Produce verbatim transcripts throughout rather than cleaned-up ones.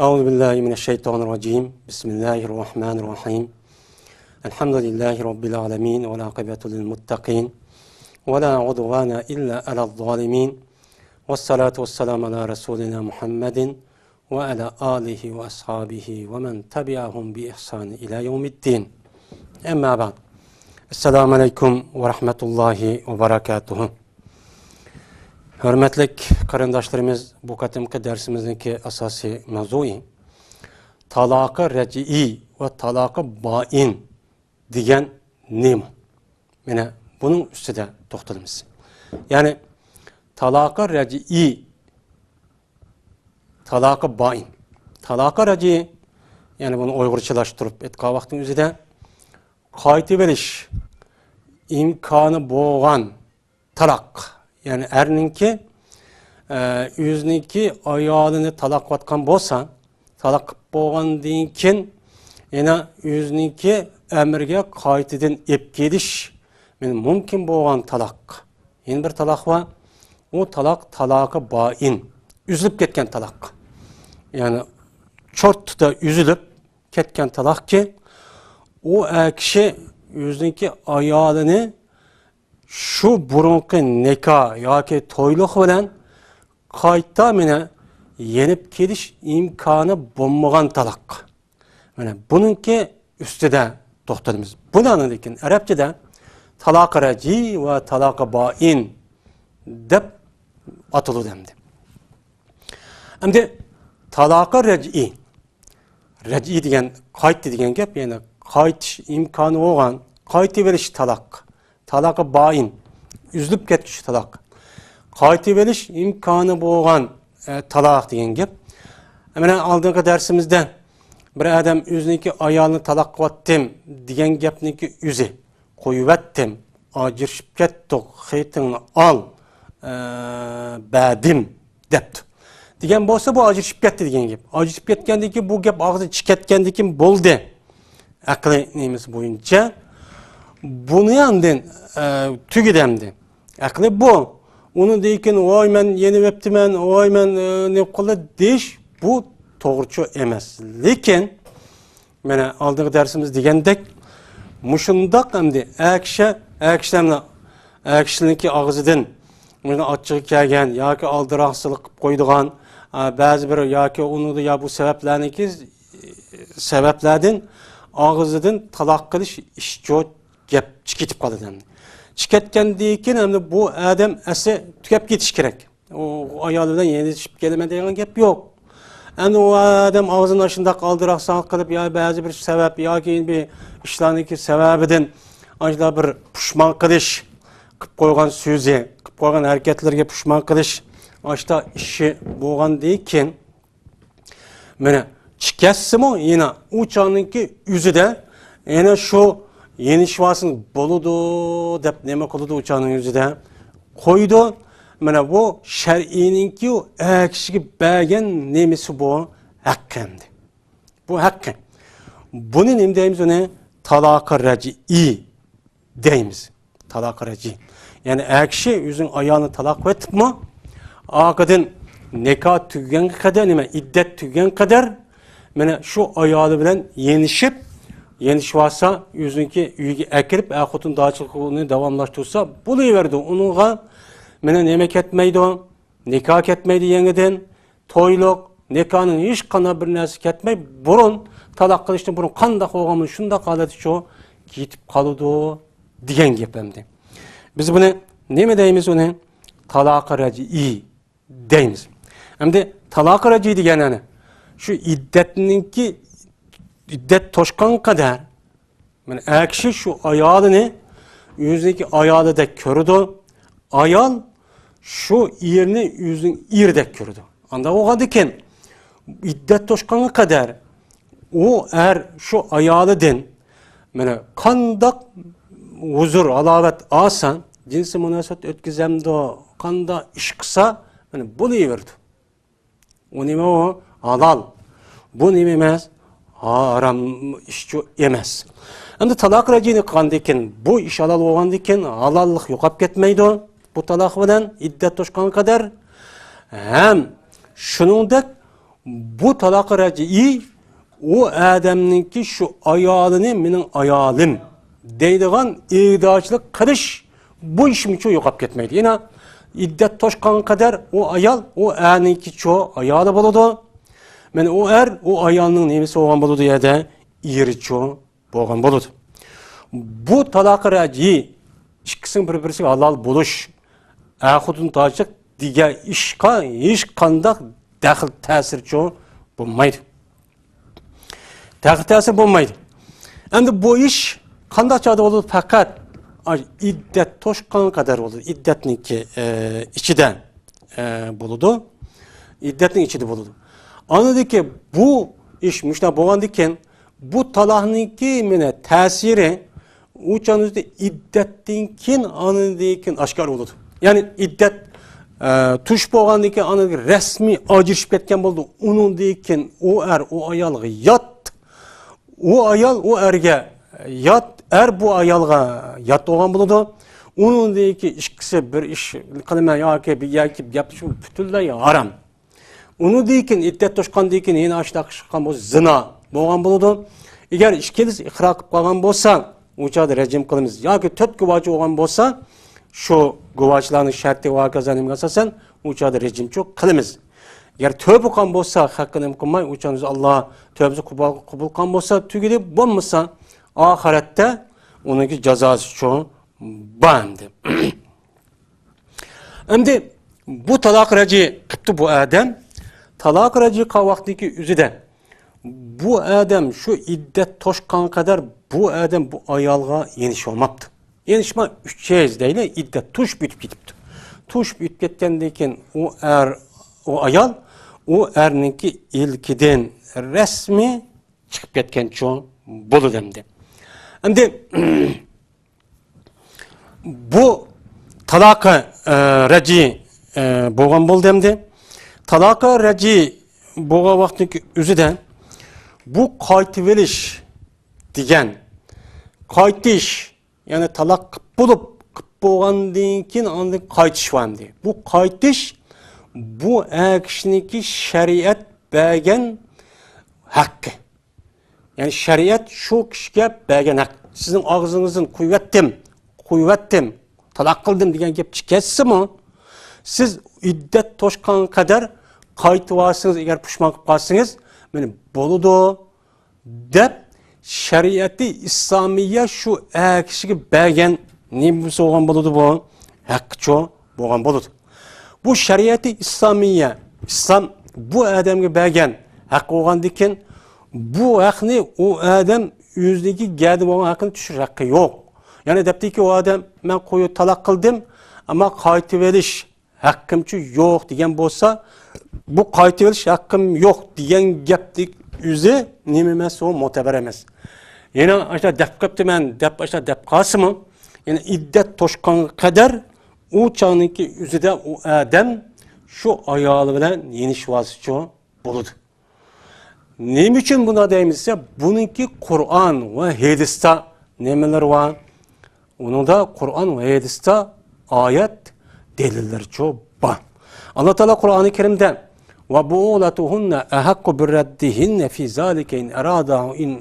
أعوذ بالله من الشيطان الرجيم. بسم الله الرحمن الرحيم. الحمد لله رب العالمين، والعاقبة للمتقين، ولا عدوان إلا على الظالمين، والصلاة والسلام على رسولنا محمد وعلى آله وأصحابه ومن تبعهم بإحسان إلى يوم الدين. أما بعد. السلام عليكم ورحمة الله وبركاته. ھۆرمەتلىك قېرىنداشلىرىمىز، بۇ قېتىمقى دەرسىمىزنىڭكى ئاساسىي ماۋزۇيى تالاقى رەجئىي ۋە تالاقى بائىن دېگەن نېمە؟ مانا بۇنىڭ ئۈستىدە توختىلىمىز. يەنى تالاقى رەجئىي، تالاقى بائىن. تالاقى رەجئىي، يەنى بۇنى ئۇيغۇرچىلاشتۇرۇپ ئېيتقان ۋاقتىنىڭ ئۆزىدە قايتىۋېلىش ئىمكانى بولغان تالاق. يەنى ئەرنىڭكى، ئە، ئۆزىنىڭكى ئايالىنى تالاق قىلىۋاتقان بولسا، تالاق قىلىپ بولغاندىن كېيىن يەنە ئۆزىنىڭكى ئەمرىگە قايتىدىن ئېلىپ كېلىش، يەنى مۇمكىن بولغان تالاق. يەنە بىر تالاق بار. ئۇ تالاق تالاقى بائىن. ئۈزۈلۈپ كەتكەن تالاق. يەنى چورتتا ئۈزۈلۈپ كەتكەن تالاقكى، ئۇ ئەر كىشى ئۆزىنىڭكى ئايالىنى شۇ بۇرۇنقى نىكاھ ياكى تويلۇق بىلەن قايتا مانا يېنىپ كېلىش ئىمكانى بولمىغان تالاق. مانا بۇنىڭكى ئۈستىدە توختىلىمىز. بۇلارنىڭ لېكىن ئەرەبچىدە تالاقى رەجئىي ۋە تالاقى بائىن دەپ ئاتىلىدۇ ئەمدى. ئەمدى تالاقى رەجئىي. رەجئىي دېگەن قايتتى دېگەن گەپ، يەنى قايتىش ئىمكانى بولغان، قايتىۋېلىش تالاق. تالاقى بائىن، ئۈزۈلۈپ كەتكۈچى تالاق. قايتىۋېلىش ئىمكانى بولغان، ئە، تالاق دېگەن گەپ. مانا ئالدىنقى دەرسىمىزدە بىر ئادەم ئۆزىنىڭكى ئايالىنى تالاق قىلىۋەتتىم دېگەن گەپنىڭكى ئۆزى، قويۇۋەتتىم، ئاجرىشىپ كەتتۇق، خېتىڭنى ئال، ئە، بەردىم دەپتۇ. دېگەن بولسا، بۇ ئاجرىشىپ كەتتى دېگەن گەپ. ئاجرىشىپ كەتكەندىن كېيىن بۇ گەپ ئاغزىدىن چىقىپ كەتكەندىن كېيىن بولدى. ئەقلىي نېمىسى بويىچە بۇنى ئاندىن، ئە، تۈگىدى ئەمدى. ئەقلىي بۇ. ئۇنىڭدىن كېيىن، ۋاي، مەن يېنىۋېپتىمەن، ۋاي، مەن، ئە، نېمە قىلدى دېيىش، بۇ توغرىچۇ ئەمەس. لېكىن، مانا ئالدىنقى دەرسىمىز دېگەندەك، مۇشۇنداق ئەمدى ئەر كىشى، ئەر كىشىلەرنىڭ، ئەر كىشىنىڭكى ئاغزىدىن مۇشۇ ئاچچىقى كەلگەن ياكى ئالدىراقسىلىق قىلىپ قويىدىغان، ئە، بەزى بىر ياكى ئۇنىڭدا يا بۇ سەۋەبلەرنىڭكى، سەۋەبلەردىن ئاغزىدىن تالاق قىلىش ئىشچۇ گەپ چىقىپ كېتىپ قالىدۇ ئەمدى. چىقىپ كەتكەندىن كېيىن ئەمدى بۇ ئادەم ئەسلى تۈگەپ كېتىشى كېرەك. ئۇ ئايالى بىلەن يېنىشىپ كېلىمەن دېگەن گەپ يوق. ئەمدى ئۇ ئادەم ئاغزىنى ئاشۇنداق ئالدىراقسان قىلىپ، يا بەزى بىر سەۋەب ياكى بىر ئىشلارنىڭكى سەۋەبىدىن ئاشۇنداق بىر پۇشمان قىلىش، قىلىپ قويغان سۆزى، قىلىپ قويغان ھەرىكەتلىرىگە پۇشمان قىلىش، ئاشۇنداق ئىشى بولغاندىن كېيىن، مانا، چىكەتسىمۇ يەنە ئۇ چاغنىڭكى ئۆزىدە يەنە شۇ يېنىشىۋالسىن بولىدۇ دەپ نېمە قىلىدۇ ئۇ چاغنىڭ ئۆزىدە؟ قويىدۇ. مانا بۇ شەرئىينىڭكى ئۇ ئەر كىشىگە بەرگەن نېمىسى بۇ؟ ھەققى ئەمدى. بۇ ھەققى. بۇنى نېمە دەيمىز ئۇنى؟ تالاقى رەجئىي دەيمىز. تالاقى رەجئىي. يەنى ئەر كىشى ئۆزىنىڭ ئايالىنى تالاق قىلىۋېتىپمۇ، ئارقىدىن نىكاھ تۈگىگەنگە قەدەر، نېمە، ئىددەت تۈگىگەنگە قەدەر، مانا شۇ ئايالى بىلەن يېنىشىپ، يېنىشىۋالسا، ئۆزىنىڭكى ئۆيىگە ئەكىرىپ، ئەر-خوتۇن داچىلىقىنى داۋاملاشتۇرسا، بولۇۋېرىدۇ. ئۇنىڭغا، مانا، نېمە كەتمەيدۇ؟ نىكاھ كەتمەيدۇ يېڭىدىن. تويلۇق، نىكاھنىڭ ھېچقانداق بىر نەرسە كەتمەي، بۇرۇن، تالاق قىلىشتىن بۇرۇن قانداق بولغان شۇنداق ھالەتتىچۇ كېتىپ قالىدۇ دېگەن گەپ ئەمدى. بىز بۇنى نېمە دەيمىز ئۇنى؟ تالاقى رەجئىي دەيمىز. ئەمدى تالاقى رەجئىي دېگەن ئەنە شۇ ئىددەتنىڭكى، ئىددەت توشقانغا قەدەر مانا ئەر كىشى شۇ ئايالىنى ئۆزىنىڭكى ئايالىدەك كۆرىدۇ. ئايال شۇ ئېرىنى ئۆزىنىڭ ئېرىدەك كۆرىدۇ. ئانداق بولغاندىكىن، ئىددەت توشقانغا قەدەر ئۇ ئەر شۇ ئايالىدىن مانا قانداق ھۇزۇر، ھالاۋەت ئالسا، جىنسىي مۇناسىۋەت ئۆتكۈزەمدۇ، قانداق ئىش قىلسا، مانا بۇنى بېرىدۇ. ئۇ نېمە ئۇ؟ ھالال. بۇ نېمە ئەمەس؟ ھارام ئىشچۇ ئەمەس. ئەمدى تالاق رەجئىينى قىلغاندىن كېيىن، بۇ ئىش ھالال بولغاندىن كېيىن، ھالاللىق يوقاپ كەتمەيدۇ. بۇ تالاق بىلەن ئىددەت توشقانغا قەدەر. ھەم شۇنىڭدەك بۇ تالاقى رەجئىي ئۇ ئادەمنىڭكى شۇ ئايالىنى مېنىڭ ئايالىم دەيدىغان ئىگىدارچىلىق قىلىش بۇ ئىشمۇچۇ يوقاپ كەتمەيدۇ. يەنە ئىددەت توشقانغا قەدەر ئۇ ئايال ئۇ ئەرنىڭكىچۇ ئايالى بولىدۇ. مانا ئۇ ئەر ئۇ ئايالنىڭ نېمىسى بولغان بولىدۇ يەردە؟ ئېرىچۇ بولغان بولىدۇ. بۇ تالاقى رەجئىي ئىككىسىنىڭ بىر-بىرسىگە ھالال بولۇش، ئەر-خوتۇن تارتىشلىق دېگەن ئىشقا ھېچقانداق دەخلى تەسىرچۇ بولمايدۇ. دەخلى تەسىر بولمايدۇ. ئەمدى بۇ ئىش قانداق چاغدا بولىدۇ؟ پەقەت ئاي-، ئىددەت توشقانغا قەدەر بولىدۇ. ئىددەتنىڭكى، ئە، ئىچىدە، ئە، بولىدۇ. ئىددەتنىڭ ئىچىدە بولىدۇ. ئاندىن كېيىن بۇ ئىش مۇشۇنداق بولغاندىن كېيىن بۇ تالاقنىڭكى مانا تەسىرى ئۇ چاغنىڭ ئۆزىدە ئىددەتتىن كېيىن، ئاندىن كېيىن ئاشكارا بولىدۇ. يەنى ئىددەت، ئە، توشۇپ بولغاندىن كېيىن ئاندىن كېيىن رەسمىي ئاجرىشىپ كەتكەن بولىدۇ. ئۇنىڭدىن كېيىن ئۇ ئەر ئۇ ئايالغا يات، ئۇ ئايال ئۇ ئەرگە يات، ئەر بۇ ئايالغا يات بولغان بولىدۇ. ئۇنىڭدىن كېيىن ئىككىسى بىر ئىش قىلىمەن ياكى بىر يەرگە كېلىپ گەپلىشىش پۈتۈنلەي ھارام. ئۇنىڭدىن كېيىن، ئىددەت توشقاندىن كېيىن يەنە ئاشۇنداق ئىش قىلغان بولسا، زىنا بولغان بولىدۇ. ئەگەر ئىككىلىسى ئىقرار قىلىپ قالغان بولسا، ئۇ چاغدا رەجىم قىلىمىز. ياكى تۆت گۇۋاھچى بولغان بولسا، شۇ گۇۋاھچىلارنىڭ شەرتى ۋە ھاكازا نېمىگە ئاساسەن، ئۇ چاغدا رەجىمچۇ قىلىمىز. ئەگەر تۆت بولغان بولسا، ھەققىنى نېمە قىلماي، ئۇ چاغدا ئاللا تۆبىسىنى قوبۇل، قوبۇل قىلغان بولسا، تۈگىدى، بولمىسا، ئاخىرەتتە ئۇنىڭكى جازاسىچۇ بار ئەمدى. ئەمدى بۇ تالاق رەجىي قىپتۇ بۇ ئادەم. تالاق رەجىي قىلغان ۋاقتىدىكى ئۆزىدە بۇ ئادەم شۇ ئىددەت توشقانغا قەدەر بۇ ئادەم بۇ ئايالغا يېنىشىۋالماپتۇ. يېنىشماي ئۈچ ئاي دەيلى، ئىددەت توشۇپ ئۆتۈپ كېتىپتۇ. توشۇپ ئۆتۈپ كەتكەندىن كېيىن ئۇ ئەر، ئۇ ئايال ئۇ ئەرنىڭكى ئىلكىدىن رەسمىي چىقىپ كەتكەنچۇ بولىدۇ ئەمدى. ئەمدى بۇ تالاقى، ئە، رەجىي، ئە، بولغان بولدى ئەمدى. تالاقى رەجىي بولغان ۋاقىتنىڭ ئۆزىدە بۇ قايتىۋېلىش دېگەن، قايتىش، يەنى تالاق قىپ بولۇپ، قىپ بولغاندىن كېيىن ئاندىن قايتىش بار ئەمدى. بۇ قايتىش، بۇ ئەر كىشىنىڭكى شەرىئەت بەرگەن ھەققى. يەنى شەرىئەت شۇ كىشىگە بەرگەن ھەق. سىزنىڭ ئاغزىڭىزدىن قويۇۋەتتىم، قويۇۋەتتىم، تالاق قىلدىم دېگەن گەپ چىقىپ كەتسىمۇ، سىز ئىددەت توشقانغا قەدەر قايتىۋالسىڭىز، ئەگەر پۇشمان قىلىپ قالسىڭىز، مانا بولىدۇ دەپ، شەرىئەتى ئىسلامىيە شۇ ئەر كىشىگە بەرگەن نېمىسى بولغان بولىدۇ بۇ؟ ھەققىچۇ بولغان بولىدۇ. بۇ شەرىئەتى ئىسلامىيە، ئىسلام بۇ ئادەمگە بەرگەن ھەق بولغاندىكىن، بۇ ھەقنى ئۇ ئادەم ئۆزىنىڭكى گەدە بولغان ھەققىنى چۈشۈرۈش ھەققى يوق. يەنى دەپتىكى، ئۇ ئادەم، مەن قويۇپ تالاق قىلدىم، ئەمما قايتىۋېلىش ھەققىمچۇ يوق دېگەن بولسا، بۇ قايتىۋېلىش ھەققىم يوق دېگەن گەپنىڭ ئۆزى نېمە ئەمەس، ئۇ مۆتىبەر ئەمەس. يەنە ئاشۇنداق دەپ قېپتىمەن دەپ، ئاشۇنداق دەپ قالسىمۇ، يەنە ئىددەت توشقانغا قەدەر ئۇ چاغنىڭكى ئۆزىدە ئۇ ئادەم شۇ ئايالى بىلەن يېنىشىۋالسىچۇ بولىدۇ. نېمە ئۈچۈن بۇنداق دەيمىز دېسە، بۇنىڭكى قۇرئان ۋە ھەدىستە نېمىلىرى بار؟ ئۇنىڭدا قۇرئان ۋە ھەدىستە ئايەت دەلىللىرىچۇ بار. ئاللا تائالا قۇرئانى كەرىمدە، «وبعولتهن أحق بالرد فيما فيه إن أرادا، إن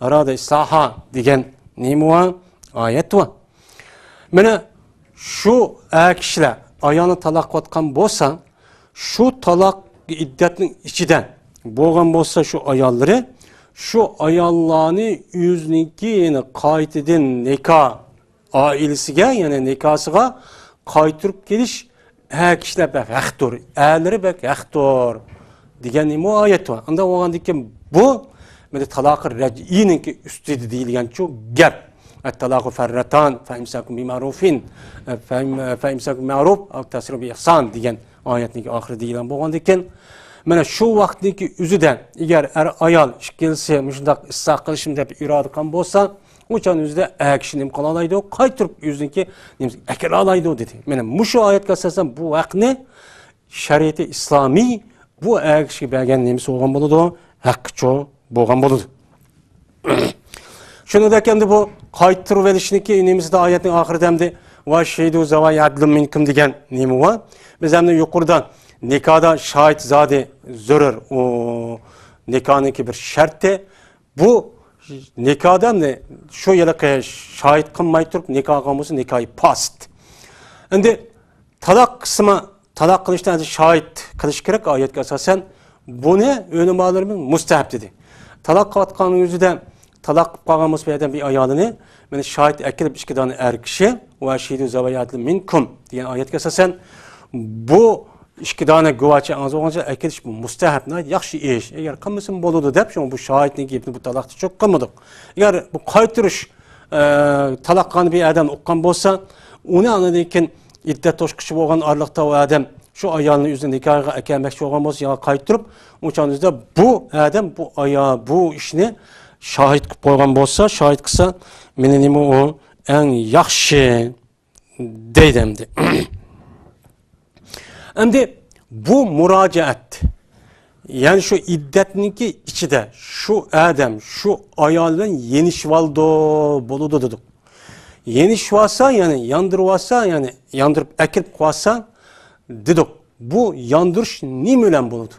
أرادا إصلاحا» دېگەن نېمە بار؟ ئايەت بار. مانا شۇ ئەر كىشىلەر ئايالىنى تالاق قىلىۋاتقان بولسا، شۇ تالاق ئىددەتنىڭ ئىچىدە بولغان بولسا شۇ ئاياللىرى، شۇ ئاياللارنى ئۆزىنىڭكى، يەنى قايتىدىن نىكاھ ئائىلىسىگە، يەنى نىكاسىغا قايتۇرۇپ كېلىش ئەر كىشىلەر بەك ھەقتۇر، ئەرلىرى بەك ھەقتۇر دېگەن نېمە ئايەت بار. ئانداق بولغاندىن كېيىن بۇ مانا تالاقى رەجئىينىڭكى ئۈستىدە دېيىلگەنچۇ گەپ. «الطلاق مرتان، فإمساك بمعروف، فإم-، فإمساك بمعروف أو تسريح بإحسان» دېگەن ئايەتنىڭ ئاخىرىدا دېيىلگەن بولغاندىكىن، مانا شۇ ۋاقىتنىڭكى ئۆزىدە ئەگەر ئەر ئايال ئىككىلىسى مۇشۇنداق ئىسلاھ قىلىشىم دەپ ئىرادە قىلغان بولسا، ئۇ چاغنىڭ ئۆزىدە ئەر كىشى نېمە قىلالايدۇ؟ قايتۇرۇپ ئۆزىنىڭكى نېمىسىگە ئەكىرەلايدۇ دېدى. مانا مۇشۇ ئايەتكە ئاساسەن بۇ ھەقنى شەرىئىتى ئىسلامىي بۇ ئەر كىشىگە بەرگەن نېمىسى بولغان بولىدۇ؟ ھەققىچۇ بولغان بولىدۇ. شۇنىڭدەك ئەمدى بۇ قايتۇرۇۋېلىشنىڭكى نېمىسىدە ئايەتنىڭ ئاخىرىدا ئەمدى «وأشهدوا ذوي عدل منكم» دېگەن نېمە بار؟ بىز ئەمدى يۇقىرىدا نىكاھدا شاھىت زادى زۆرۈر، ئۇ نىكاھنىڭكى بىر شەرتى. بۇ نىكاھدا شۇ ھېلىقى شاھىت قىلماي تۇرۇپ نىكاھ قىلغان بولسا، نىكاھى پاسىت. ئەمدى تالاق قىسمى، تالاق قىلىشتا شاھىت قىلىش كېرەك ئايەتكە ئاساسەن. بۇنى ئۆلىمالىرىمىز مۇستەھەب دېدى. تالاق قىلىۋاتقان يۈزىدە تالاق قىلىپ قالغان بولسا بۇ ئادەم بىر ئايالىنى، مانا شاھىت ئەكېلىپ ئىككى دانە ئەر كىشى، ۋە شىدۇ زەۋەي ئەدلىن مىنكۇم دېگەن ئايەتكە ئاساسەن، بۇ ئىككى دانە گۇۋاھچى ئاڭزىغا ئەكېلىش بۇ مۇستەھەب، ناھايىتى ياخشى ئىش. ئەگەر قىلمىسىمۇ بولىدۇ دەپ، شۇڭا بۇ شاھىتنىڭ گېپىنى بۇ تالاقتا چوق قىلمىدۇق. ئەگەر بۇ قايتۇرۇش، ئە، تالاق قىلغان بىر ئادەمنى ئۇققان بولسا، ئۇنى ئاندىن كېيىن ئىددەت توشقۇچى بولغان ئارىلىقتا ئۇ ئادەم شۇ ئايالنى ئۆزىنىڭ نىكاھىغا ئەكەلمەكچى بولغان بولسا، يا قايتۇرۇپ، ئۇ چاغدا بۇ ئادەم بۇ ئايا-، بۇ ئىشنى شاھىت قىلىپ قويغان بولسا، شاھىت قىلسا، مېنى نېمە ئۇ ئەڭ ياخشى دەيدۇ ئەمدى. ئەمدى بۇ مۇراجىئەت، يەنى شۇ ئىددەتنىڭكى ئىچىدە شۇ ئادەم شۇ ئايال بىلەن يېنىشىۋالىدۇ، بولىدۇ دېدۇق. يېنىشىۋالسا، يەنى ياندۇرۇۋالسا، يەنى ياندۇرۇپ ئەكىرىپ قويسا دېدۇق. بۇ ياندۇرۇش نېمە بىلەن بولىدۇ؟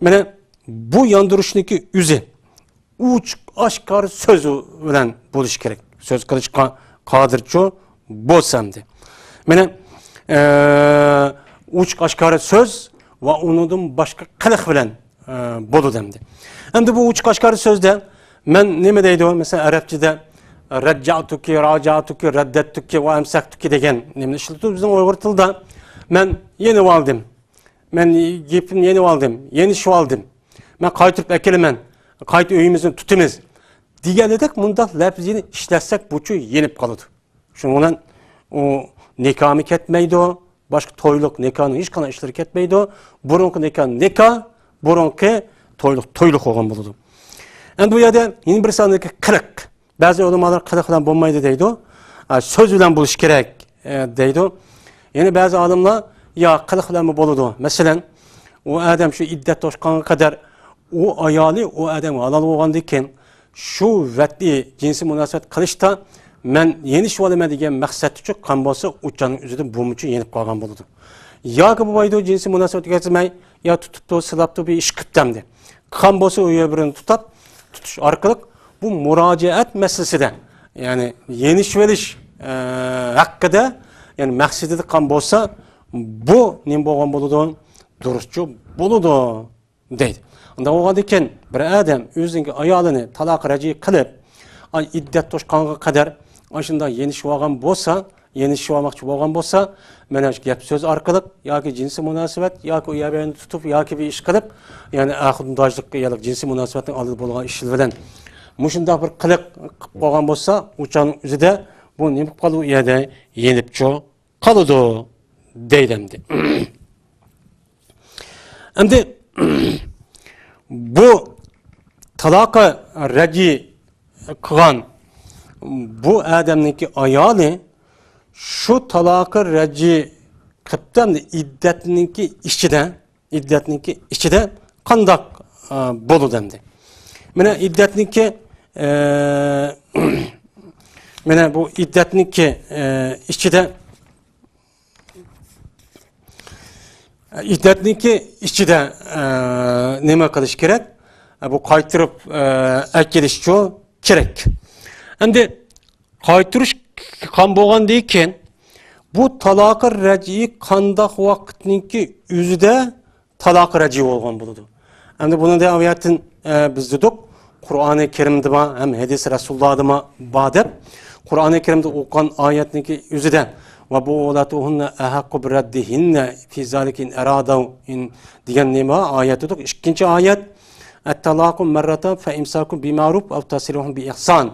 مانا بۇ ياندۇرۇشنىڭكى ئۆزى ئوچۇق ئاشكارا سۆز بىلەن بولۇشى كېرەك. سۆز قىلىشقا قادىرچۇ بولسا ئەمدى. مانا، ئە، ئوچۇق ئاشكارا سۆز ۋە ئۇنىڭدىن باشقا قىلىق بىلەن، ئە، بولىدۇ ئەمدى. ئەمدى بۇ ئوچۇق ئاشكارا سۆزدە مەن نېمە دەيدۇ؟ مەسىلەن، ئەرەبچىدە رەججەئتۇكى، راجەئتۇكى، رەددەتتۇكى ۋە ئەمسەكتۇكى دېگەن نېمىنى ئىشلىتىدۇ بىزنىڭ ئۇيغۇر تىلىدا. مەن يېنىۋالدىم. مەن گېپىمنى يېنىۋالدىم، يېنىشىۋالدىم. مەن قايتۇرۇپ ئەكېلىمەن. قايتا ئۆيىمىزنى تۇتىمىز. دېگەندەك مۇنداق لەپزىنى ئىشلەتسەك، بۇچۇ يېنىپ قالىدۇ. شۇنىڭ بىلەن ئۇ نىكاھمۇ كەتمەيدۇ، باشقا تويلۇق نىكاھنىڭ ھېچقانداق ئىشلىرى كەتمەيدۇ. بۇرۇنقى نىكاھ نىكاھ، بۇرۇنقى تويلۇق تويلۇق بولغان بولىدۇ. ئەمدى بۇ يەردە يەنە بىر ساندىكى قىلىق. بەزى ئۆلىمالار قىلىق بىلەن بولمايدۇ دەيدۇ. ئە، سۆز بىلەن بولۇشى كېرەك، ئە، دەيدۇ. يەنە بەزى ئالىملار، يا، قىلىق بىلەنمۇ بولىدۇ. مەسىلەن، ئۇ ئادەم شۇ ئىددەت توشقانغا قەدەر ئۇ ئايالى ئۇ ئادەمگە ھالال بولغاندىن كېيىن، شۇ ۋەتئىي جىنسىي مۇناسىۋەت قىلىشتا مەن يېنىشىۋالىمەن دېگەن مەقسەتتە چىققان بولسا، ئۇ چاغنىڭ ئۆزىدە بۇمۇچۇ يېنىپ قالغان بولىدۇ. ياكى بولمايدۇ، جىنسىي مۇناسىۋەت ئۆتكۈزمەي، يا تۇتۇپتۇ، سىلاپتۇ، بىر ئىش قىپتۇ ئەمدى. قىلغان بولسا، ئۇ يەر بىرىنى تۇتۇپ، تۇتۇش ئارقىلىق بۇ مۇراجىئەت مەسىلىسىدە، يەنى يېنىشىۋېلىش، ئە، ھەققىدە، يەنى مەقسىتىدە قىلغان بولسا، بۇ نېمە بولغان بولىدۇ؟ دۇرۇسچۇ بولىدۇ دەيدۇ. ئۇنداق بولغاندىكىن، بىر ئادەم ئۆزىنىڭ ئايالىنى تالاق رەجئىي قىلىپ، ئاي، ئىددەت توشقانغا قەدەر ئاشۇنداق يېنىشىۋالغان بولسا، يېنىشىۋالماقچى بولغان بولسا، مانا شۇ گەپ سۆز ئارقىلىق ياكى جىنسىي مۇناسىۋەت ياكى ئۇ يەرنى تۇتۇپ ياكى بىر ئىش قىلىپ، يەنى ئەر-خوتۇنداشلىق ياكى جىنسىي مۇناسىۋەتنىڭ ئالدىدا بولغان ئىش بىلەن مۇشۇنداق بىر قىلىق قىلىپ قويغان بولسا، ئۇ چاغنىڭ ئۆزىدە بۇ نېمە قىلىدۇ؟ ئۇ يەردە يېنىپچۇ قالىدۇ دەيدۇ ئەمدى. ئەمدى بۇ تالاقى رەجئىي قىلغان بۇ ئادەمنىڭكى ئايالى شۇ تالاقى رەجئىي قىپتۇ ئەمدى ئىددەتنىڭكى ئىچىدە، ئىددەتنىڭكى ئىچىدە قانداق، ئە، بولىدۇ ئەمدى؟ مانا ئىددەتنىڭكى، ئە، مانا بۇ ئىددەتنىڭكى، ئە، ئىچىدە ئىددەتنىڭكى ئىچىدە، ئە، نېمە قىلىش كېرەك؟ بۇ قايتۇرۇپ، ئە، ئەكېلىشچۇ كېرەك. ئەمدى قايتۇرۇش قىلغان بولغاندىن كېيىن، بۇ تالاقى رەجئىي قانداق ۋاقىتنىڭكى ئۆزىدە تالاقى رەجئىي بولغان بولىدۇ؟ ئەمدى بۇنىڭدا ئايەتتىن، ئە، بىز دېدۇق، قۇرئانى كەرىمدىمۇ ھەم ھەدىس رەسۇلۇللاھدىمۇ بار دەپ، قۇرئانى كەرىمدە ئوقۇغان ئايەتنىڭكى ئۆزىدە، ۋە بۇئۇلاتۇھۇننە ئەھەققۇ بىرەددىھىننە فى زالىكە ئىن ئەرادەۋ ئىن دېگەن نېمە ئايەت دېدۇق؟ ئىككىنچى ئايەت، ئەتتالاقۇ مەررەتان فە ئىمساكۇن بىمەرۇف ئەۋ تەسرىھۇن بىئىھسان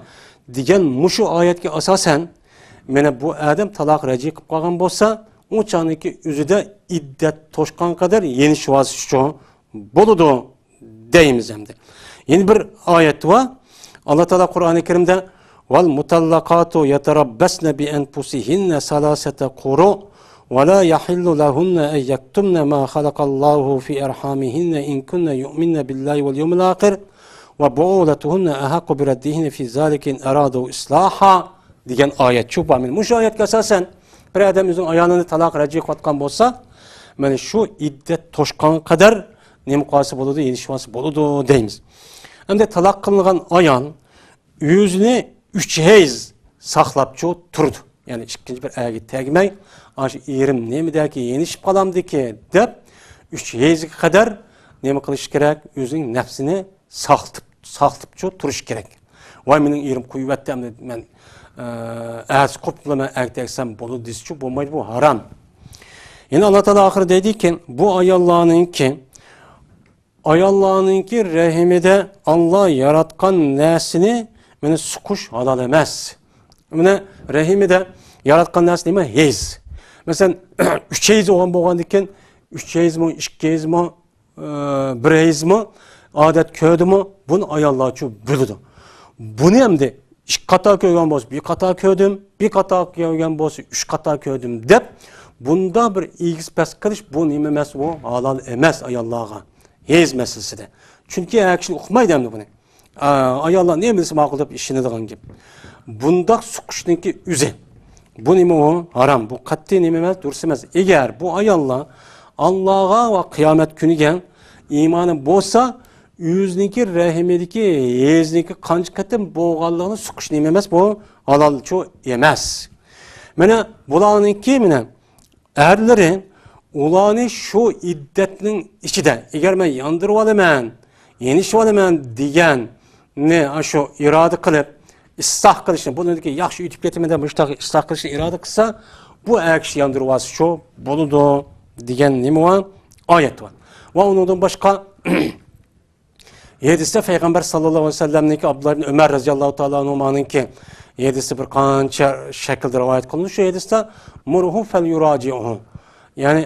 دېگەن مۇشۇ ئايەتكە ئاساسەن، مانا بۇ ئادەم تالاق رەجئىي قىلىپ قالغان بولسا، ئۇ چاغنىڭكى ئۆزىدە ئىددەت توشقان قەدەر يېنىشىۋالسا شۇ بولىدۇ دەيمىز ئەمدى. يەنە بىر ئايەت بار. ئاللا تائالا قۇرئانى كەرىمدە، ۋەل مۇتەللەقاتۇ يەتەرەببەسنە بىئەنفۇسىھىننە سەلاسەتە قۇرۇ، ۋە لا يەھىللۇ لەھۇننە ئەن يەكتۇمنە ما خەلەقەللاھۇ فى ئەرھامىھىننە ئىن كۇننە يۇئمىننە بىللاھى ۋەل يەۋمىل ئاخىر، ۋە بۇئۇلەتۇھۇننە ئەھەققۇ بىرەددىھىننە فى زالىكە ئىن ئەرادەۋ ئىسلاھا دېگەن ئايەت شۇ بار. مۇشۇ ئايەتكە ئاساسەن، بىر ئادەم ئۆزىنىڭ ئايالىنى تالاق رەجئىي قىلىۋاتقان بولسا، مانا شۇ ئىددەت توشقانغا قەدەر نېمە قىلسا بولىدۇ، يېنىشىۋالسا بولىدۇ دەيمىز. ئەمدى تالاق قىلىنغان ئايال ئۆزىنى ئۈچ ھەيز ساقلاپچۇ تۇرىدۇ. يەنى ئىككىنچى بىر ئەرگە تەگمەي، ئاشۇ ئېرىم نېمىدەكى، يېنىشىپ قالامدىكى دەپ، ئۈچ ھەيزگە قەدەر نېمە قىلىش كېرەك؟ ئۆزىنىڭ نەپسىنى ساقلىتىپ، ساقلىتىپچۇ تۇرۇش كېرەك. ۋاي، مېنىڭ ئېرىم قويۇۋەتتى، ئەمدى مەن، ئە، ئەتىسى قوپۇپ مەن ئەرگە تەگسەم بولىدۇ دېسىچۇ بولمايدۇ، بۇ ھارام. يەنە ئاللا تائالا ئاخىرى دەيدىكى، بۇ ئاياللارنىڭكى ئاياللارنىڭكى رەھىمىدە ئاللا ياراتقان نەرسىنى، مانا، سوقۇش ھالال ئەمەس. مانا، رەھىمىدە ياراتقان نەرسە نېمە؟ ھەيز. مەسىلەن، ئۈچ ھەيز بولغان بولغاندىكىن، ئۈچ ھەيزمۇ، ئىككى ھەيزمۇ، ئى، بىر ھەيزمۇ، ئادەت كۆردىمۇ، بۇنى ئاياللارچۇ بىلىدۇ. بۇنى ئەمدى ئىككى قاتار كۆرگەن بولسا، بىر قاتار كۆردۈم، بىر قاتار كۆرگەن بولسا، ئۈچ قاتار كۆردۈم دەپ، بۇندا بىر ئېگىز پەس قىلىش، بۇ نېمە ئەمەس، ئۇ ھالال ئەمەس ئاياللارغا. ھەيز مەسىلىسىدە. چۈنكى ھەر كىشى ئۇقمايدۇ ئەمدى بۇنى. ئا، ئاياللار نېمە دېسە ماقۇل دەپ ئىشىنىدىغان گەپ. بۇنداق سوقۇشنىڭكى ئۆزى. بۇ نېمە ئۇ؟ ھارام. بۇ قەتئىي نېمە ئەمەس، دۇرۇس ئەمەس. ئەگەر بۇ ئاياللار ئاللاغا ۋە قىيامەت كۈنىگە ئىمانى بولسا، ئۆزىنىڭكى رەھىمىدىكى ھەيزنىڭكى قانچە قېتىم بولغانلىقىنى سوقۇش نېمە ئەمەس، بۇ ھالالچۇ ئەمەس. مانا بۇلارنىڭكى، مانا، ئەرلىرى ئۇلارنى شۇ ئىددەتنىڭ ئىچىدە، ئەگەر مەن ياندۇرۇۋالىمەن، يېنىشىۋالىمەن دېگەننى، شۇ ئىرادە قىلىپ، ئىسلاھ قىلىشنى، بۇنىڭدىكى ياخشى ئۆتۈپ كېتىمەن دەپ مۇشۇنداق ئىسلاھ قىلىشنى ئىرادە قىلسا، بۇ ئەر كىشى ياندۇرۇۋالسىچۇ بولىدۇ دېگەن نېمە بار؟ ئايەت بار. ۋە ئۇنىڭدىن باشقا ھەدىستە پەيغەمبەر ساللاللاھۇ ئەلەيھى ۋەسەللەمنىڭكى، ئابدۇللا ئىبن ئۆمەر رەزىياللاھۇ تائالا ئەنھۇمانىڭكى ھەدىسى بىر قانچە شەكىلدە رىۋايەت قىلىنىدۇ. شۇ ھەدىستە، مۇرۇھۇ فەليۇراجىئۇھۇ. يەنى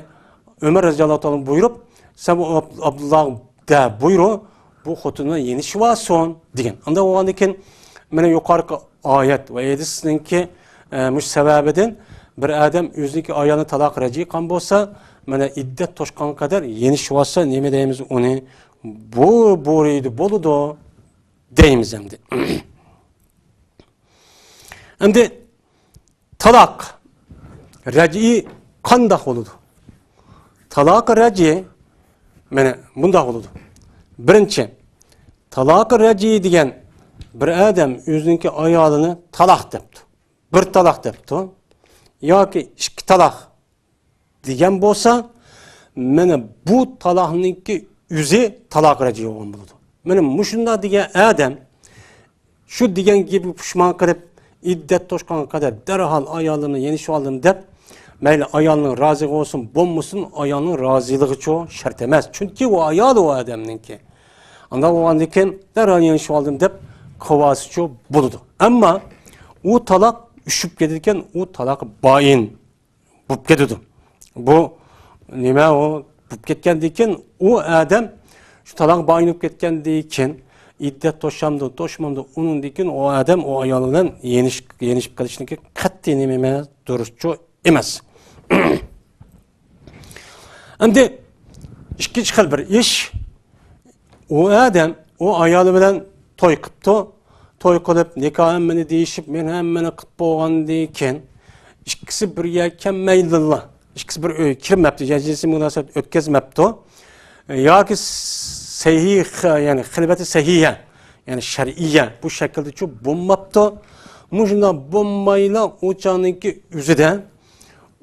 ئۆمەر رەزىياللاھۇ تائالا بۇيرۇپ، سەن بۇ ئاب-، ئابدۇللاغا دە بۇيرۇ، بۇ خوتۇننى يېنىشىۋالسۇن دېگەن. ئانداق بولغاندىن كېيىن، مانا يۇقىرىقى ئايەت ۋە ھەدىسنىڭكى، ئە، مۇشۇ سەۋەبىدىن بىر ئادەم ئۆزىنىڭكى ئايالىنى تالاق رەجئىي قىلغان بولسا، مانا ئىددەت توشقانغا قەدەر يېنىشىۋالسا، نېمە دەيمىز ئۇنى؟ بۇ بۇرىدە بولىدۇ دەيمىز ئەمدى. ئەمدى تالاق رەجئىي قانداق بولىدۇ؟ تالاق رەجئىي مانا بۇنداق بولىدۇ. بىرىنچى، تالاق رەجئىي دېگەن بىر ئادەم ئۆزىنىڭكى ئايالىنى تالاق دەپتۇ. بىر تالاق دەپتۇ. ياكى ئىككى تالاق دېگەن بولسا، مانا بۇ تالاقنىڭكى ئۆزى تالاق رەجئىي بولغان بولىدۇ. مانا مۇشۇنداق دېگەن ئادەم شۇ دېگەن گېپىگە پۇشمان قىلىپ، ئىددەت توشقانغا قەدەر دەرھال ئايالىمنى يېنىشىۋالدىم دەپ، مەيلى ئايالنىڭ رازىلىقى بولسۇن، بولمىسۇن، ئايالنىڭ رازىلىقىچۇ شەرت ئەمەس. چۈنكى ئۇ ئايال ئۇ ئادەمنىڭكى. ئانداق بولغاندىن كېيىن دەرھال يېنىشىۋالدىم دەپ قىلىۋالسىچۇ بولىدۇ. ئەمما ئۇ تالاق ئۈشۈپ كېتىدىكەن، ئۇ تالاق بايىن بولۇپ كېتىدۇ. بۇ نېمە ئۇ؟ بولۇپ كەتكەندىن كېيىن ئۇ ئادەم شۇ تالاق بايىن بولۇپ كەتكەندىن كېيىن ئىددەت توشامدۇ، توشمامدۇ، ئۇنىڭدىن كېيىن ئۇ ئادەم ئۇ ئايال بىلەن يېنىش-، يېنىشىپ قېلىشنىڭكى قەتئىي نېمە ئەمەس، دۇرۇسچۇ ئەمەس. ئەمدى ئىككىنچى خىل بىر ئىش، ئۇ ئادەم ئۇ ئايالى بىلەن توي قىپتۇ. توي قىلىپ، نىكاھ ھەممىنى دېيىشىپ، مېھىر ھەممىنى قىلىپ بولغاندىن كېيىن، ئىككىسى بىر يەرگە كەلمەيدىلا، ئىككىسى بىر ئۆيگە كىرمەپتۇ، يا جىنسىي مۇناسىۋەت ئۆتكۈزمەپتۇ، ياكى سەھىھ، يەنى خىلۋەتى سەھىھە، يەنى شەرئىيە، بۇ شەكىلدىچۇ بولماپتۇ. مۇشۇنداق بولمايلا، ئۇ چاغنىڭكى ئۆزىدە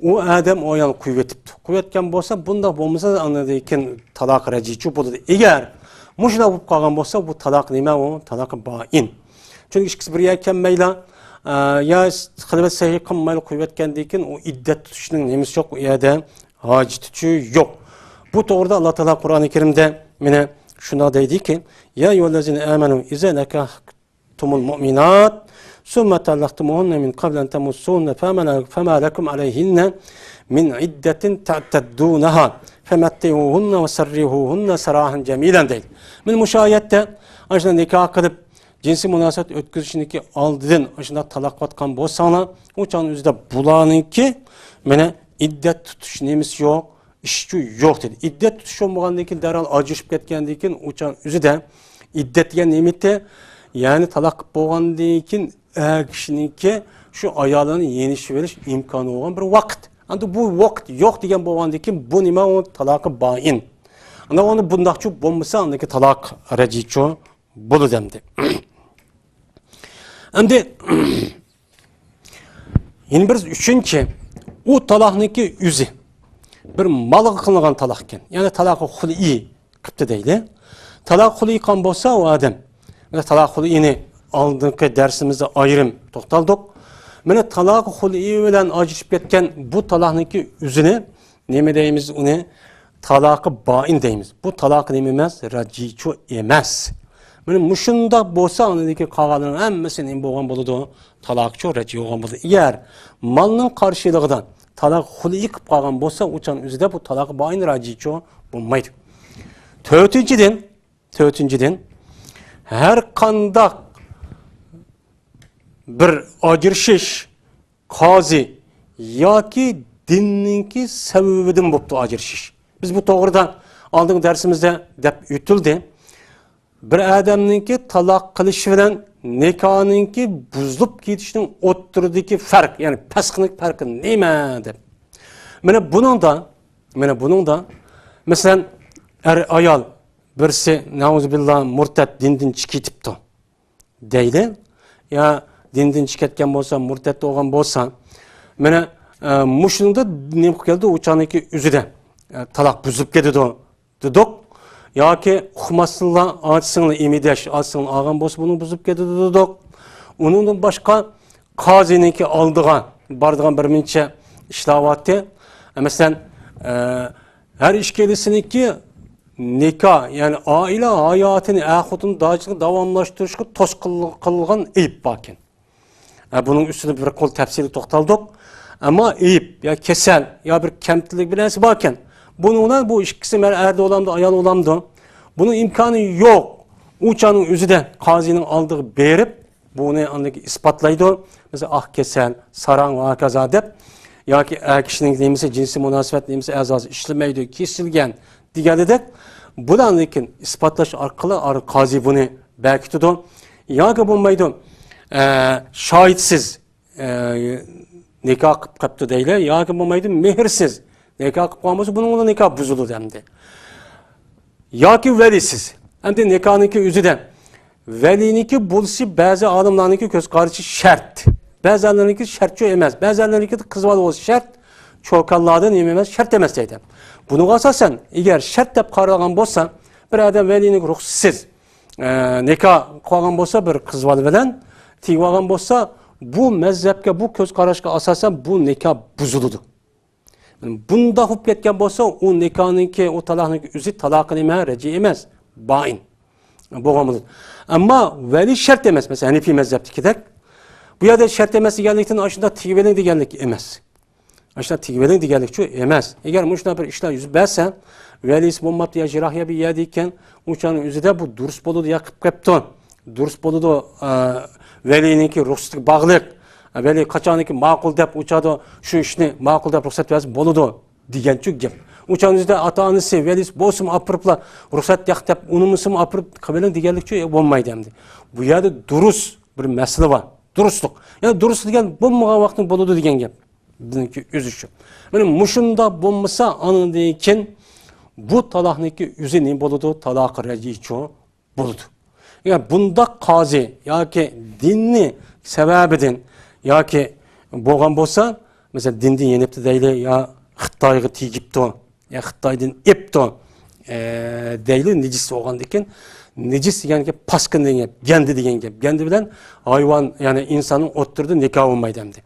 ئۇ ئادەم ئۇ ئايالنى قويۇۋېتىپتۇ. قويۇۋەتكەن بولسا، بۇنداق بولمىسا، ئاندىن كېيىن تالاق رەجئىيچۇ بولىدۇ. ئەگەر مۇشۇنداق بولۇپ قالغان بولسا، بۇ تالاق نېمە ئۇ؟ تالاق بائىن. چۈنكى ئىككىسى بىر يەرگە كەلمەيلا، ئە، يا خىلۋەت سەھىھ قىلمايلا قويۇۋەتكەندىن كېيىن، ئۇ ئىددەت تۇتۇشنىڭ نېمىسى يوق، ئۇ يەردە ھاجىتىچۇ يوق. بۇ توغرىدا ئاللا تائالا قۇرئانى كەرىمدە مانا شۇنداق دەيدىكى، يا أيها الذين آمنوا إذا نكحتم المؤمنات ثم طلقتموهن من قبل أن تمسوهن فما، فما لكم عليهن من عدة تعتدونها فمتعوهن وسرحوهن سراحا جميلا دەيدۇ. مانا مۇشۇ ئايەتتە، ئاشۇنداق نىكاھ قىلىپ، جىنسىي مۇناسىۋەت ئۆتكۈزۈشنىڭكى ئالدىدىن ئاشۇنداق تالاق قىلىۋاتقان بولساڭلار، ئۇ چاغنىڭ ئۆزىدە بۇلارنىڭكى مانا ئىددەت تۇتۇش نېمىسى يوق، ئىشچۇ يوق دېدى. ئىددەت تۇتۇش بولمىغاندىن كېيىن، دەرھال ئاجرىشىپ كەتكەندىن كېيىن، ئۇ چاغ ئۆزىدە ئىددەت دېگەن نېمىتى؟ يەنى تالاق قىلىپ بولغاندىن كېيىن ئەر كىشىنىڭكى شۇ ئايالىنى يېنىشىۋېلىش ئىمكانى بولغان بىر ۋاقىت. ئەمدى بۇ ۋاقىت يوق دېگەن بولغاندىن كېيىن، بۇ نېمە؟ ئۇ تالاقى بائىن. ئانا ئۇنى بۇنداقچۇ بولمىسا، ئاندىكى تالاق رەجئىيچۇ بولىدۇ ئەمدى. ئەمدى يەنە بىر ئۈچىنچى، ئۇ تالاقنىڭكى ئۆزى بىر مالغا قىلىنغان تالاق ئىكەن. يەنى تالاقى خۇلئىي قىپتۇ دەيلى. تالاق خۇلئىي قىلغان بولسا ئۇ ئادەم، مانا تالاق خۇلئىينى ئالدىنقى دەرسىمىزدە ئايرىم توختالدۇق. مانا تالاق خۇلئىي بىلەن ئاجرىشىپ كەتكەن بۇ تالاقنىڭكى ئۆزىنى نېمە دەيمىز؟ ئۇنى تالاقى بائىن دەيمىز. بۇ تالاق نېمە ئەمەس؟ رەجئىيچۇ ئەمەس. مانا مۇشۇنداق بولسا، ئاندىن كېيىن قالغانلىرىنىڭ ھەممىسى نېمە بولغان بولىدۇ؟ تالاقچۇ رەجئىي بولغان بولىدۇ. ئەگەر مالنىڭ قارشىلىقىدا تالاق خۇلئىي قىلىپ قالغان بولسا، ئۇ چاغنىڭ ئۆزىدە بۇ تالاق بائىن رەجئىيچۇ بولمايدۇ. تۆتىنچىدىن، تۆتىنچىدىن، ھەر قانداق بىر ئاجرىشىش قازى ياكى دىننىڭكى سەۋەبىدىن بوپتۇ ئاجرىشىش. بىز بۇ توغرىدا ئالدىنقى دەرسىمىزدە دەپ ئۆتۈلدى. بىر ئادەمنىڭكى تالاق قىلىشى بىلەن نىكاھنىڭكى بۇزۇلۇپ كېتىشىنىڭ ئوتتۇرىدىكى پەرق، يەنى پەسخنىڭ پەرقى نېمە دەپ. مانا بۇنىڭدا، مانا بۇنىڭدا، مەسىلەن، ئەر ئايال بىرسى، نەئۇزۇبىللا، مۇرتەت، دىندىن چىقىپ كېتىپتۇ دەيلى. يا دىندىن چىقىپ كەتكەن بولسا، مۇرتەت بولغان بولسا، مانا، ئە، مۇشۇنىڭدا نېمە قىلىپ كەلدى؟ ئۇ چاغنىڭكى ئۆزىدە، ئە، تالاق بۇزۇلۇپ كېتىدۇ دېدۇق. ياكى ئۇقماستىنلا ئاچا سىڭلى ئىمىدەش، ئاچا سىڭلى ئالغان بولسا، بۇنى بۇزۇپ كېتىدۇ دېدۇق. ئۇنىڭدىن باشقا قازىنىڭكى ئالدىغا بارىدىغان بىر مۇنچە ئىشلار بارتى. مەسىلەن، ئە، ھەر ئىككىلىسىنىڭكى نىكاھ، يەنى ئائىلە ھاياتىنى، ئەر-خوتۇن داچىلىقىنى داۋاملاشتۇرۇشقا توسقۇنلۇق قىلغان ئەيىب باركەن. ئە، بۇنىڭ ئۈستىدە بىر قول تەپسىلىي توختالدۇق. ئەمما ئەيىب يا كېسەل يا بىر كەمتۈكلۈك بىر نەرسە باركەن. بۇنىڭ بىلەن بۇ ئىككىسى مەن ئەردە بولامدۇ، ئايال بولامدۇ؟ بۇنىڭ ئىمكانى يوق. ئۇ چاغنىڭ ئۆزىدە قازىنىڭ ئالدىغا بېرىپ، بۇنى ئاندىن كېيىن ئىسپاتلايدۇ. مەسىلەن، ئاق كېسەل، ساراڭ ۋە ھاكازا دەپ، ياكى ئەر كىشىنىڭ نېمىسى، جىنسىي مۇناسىۋەت نېمىسى، ئەزاسى ئىشلىمەيدۇ، كېسىلگەن دېگەندەك، بۇلارنى كېيىن ئىسپاتلاش ئارقىلىق ئار-، قازى بۇنى بەكىتىدۇ. ياكى بولمايدۇ، ئە، شاھىتسىز، ئە، نىكاھ قىلىپ قاپتۇ دەيلى، ياكى بولمايدۇ، مېھىرسىز نىكاھ قىلىپ قالغان بولسا، بۇنىڭ بىلەن نىكاھ بۇزۇلىدۇ ئەمدى. ياكى ۋەلىسىز. ئەمدى نىكاھنىڭكى ئۆزىدە ۋەلىنىڭكى بولۇشى بەزى ئالىملارنىڭكى كۆز قارىشى شەرت. بەزىلەرنىڭكى شەرتچۇ ئەمەس. بەزىلەرنىڭكى قىز بالا بولۇشى شەرت. چوكانلاردا نېمە ئەمەس؟ شەرت ئەمەس دەيدۇ. بۇنىڭغا ئاساسەن، ئەگەر شەرت دەپ قارالغان بولسا، بىر ئادەم ۋەلىنىڭ رۇخسىتىسىز، ئە، نىكاھ قىلغان بولسا بىر قىز بالا بىلەن، تېگىۋالغان بولسا، بۇ مەزھەپكە، بۇ كۆز قاراشقا ئاساسەن بۇ نىكاھ بۇزۇلىدۇ. بۇنداق بولۇپ كەتكەن بولسا، ئۇ نىكاھنىڭكى، ئۇ تالاقنىڭكى ئۆزى تالاقى نېمە؟ رەجئىي ئەمەس، بائىن بولغان بولىدۇ. ئەمما ۋەلى شەرت ئەمەس. مەسىلەن، ھەنىپىي مەزھەپتىكىدەك. بۇ يەردە شەرت ئەمەس دېگەنلىكتىن ئاشۇنداق تېگىۋېلىڭ دېگەنلىك ئەمەس. ئاشۇنداق تېگىۋېلىڭ دېگەنلىكچۇ ئەمەس. ئەگەر مۇشۇنداق بىر ئىشلار يۈز بەرسە، ۋەلىسى بولماپتۇ يا يىراق يەر بىر يەردە ئىكەن، ئۇ چاغنىڭ ئۆزىدە بۇ دۇرۇس بولىدۇ يا قىلىپ قېپتۇ. دۇرۇس بولىدۇ، ئە، ۋەلىينىڭكى رۇخسىتىگە باغلىق. ئە، ۋەلىي قاچانكى ماقۇل دەپ، ئۇ چاغدا شۇ ئىشنى ماقۇل دەپ رۇخسەت بەرسە بولىدۇ دېگەنچۇ گەپ. ئۇ چاغنىڭ ئۆزىدە ئاتا-ئانىسى، ۋەلىيسى بولسىمۇ ئاپىرىپلا رۇخسەت ياق دەپ، ئۇنىمىسىمۇ ئاپىرىپ قىلىۋېلىڭ دېگەنلىكچۇ بولمايدۇ ئەمدى. بۇ يەردە دۇرۇس بىر مەسىلە بار. دۇرۇسلۇق. يەنى دۇرۇس دېگەن بولمىغان ۋاقىتتا بولىدۇ دېگەن گەپ. بىزنىڭكى ئۆزى شۇ. مانا مۇشۇنداق بولمىسا، ئاندىن كېيىن بۇ تالاقنىڭكى ئۆزى نېمە بولىدۇ؟ تالاق رەجئىيچۇ بولىدۇ. ئەگەر بۇنداق قازى ياكى دىننى سەۋەبىدىن ياكى بولغان بولسا، مەسىلەن، دىندىن يېنىپتۇ دەيلى يا خىتايغا تېگىپتۇ، يا خىتايدىن ئېپتۇ، ئە، دەيلى، نىجىس بولغاندىكىن، نىجىس دېگەن گەپ پاسكىنا دېگەن گەپ، گەندە دېگەن گەپ، گەندە بىلەن ھايۋان، يەنى ئىنساننىڭ ئوتتۇرىدا نىكاھ بولمايدۇ ئەمدى.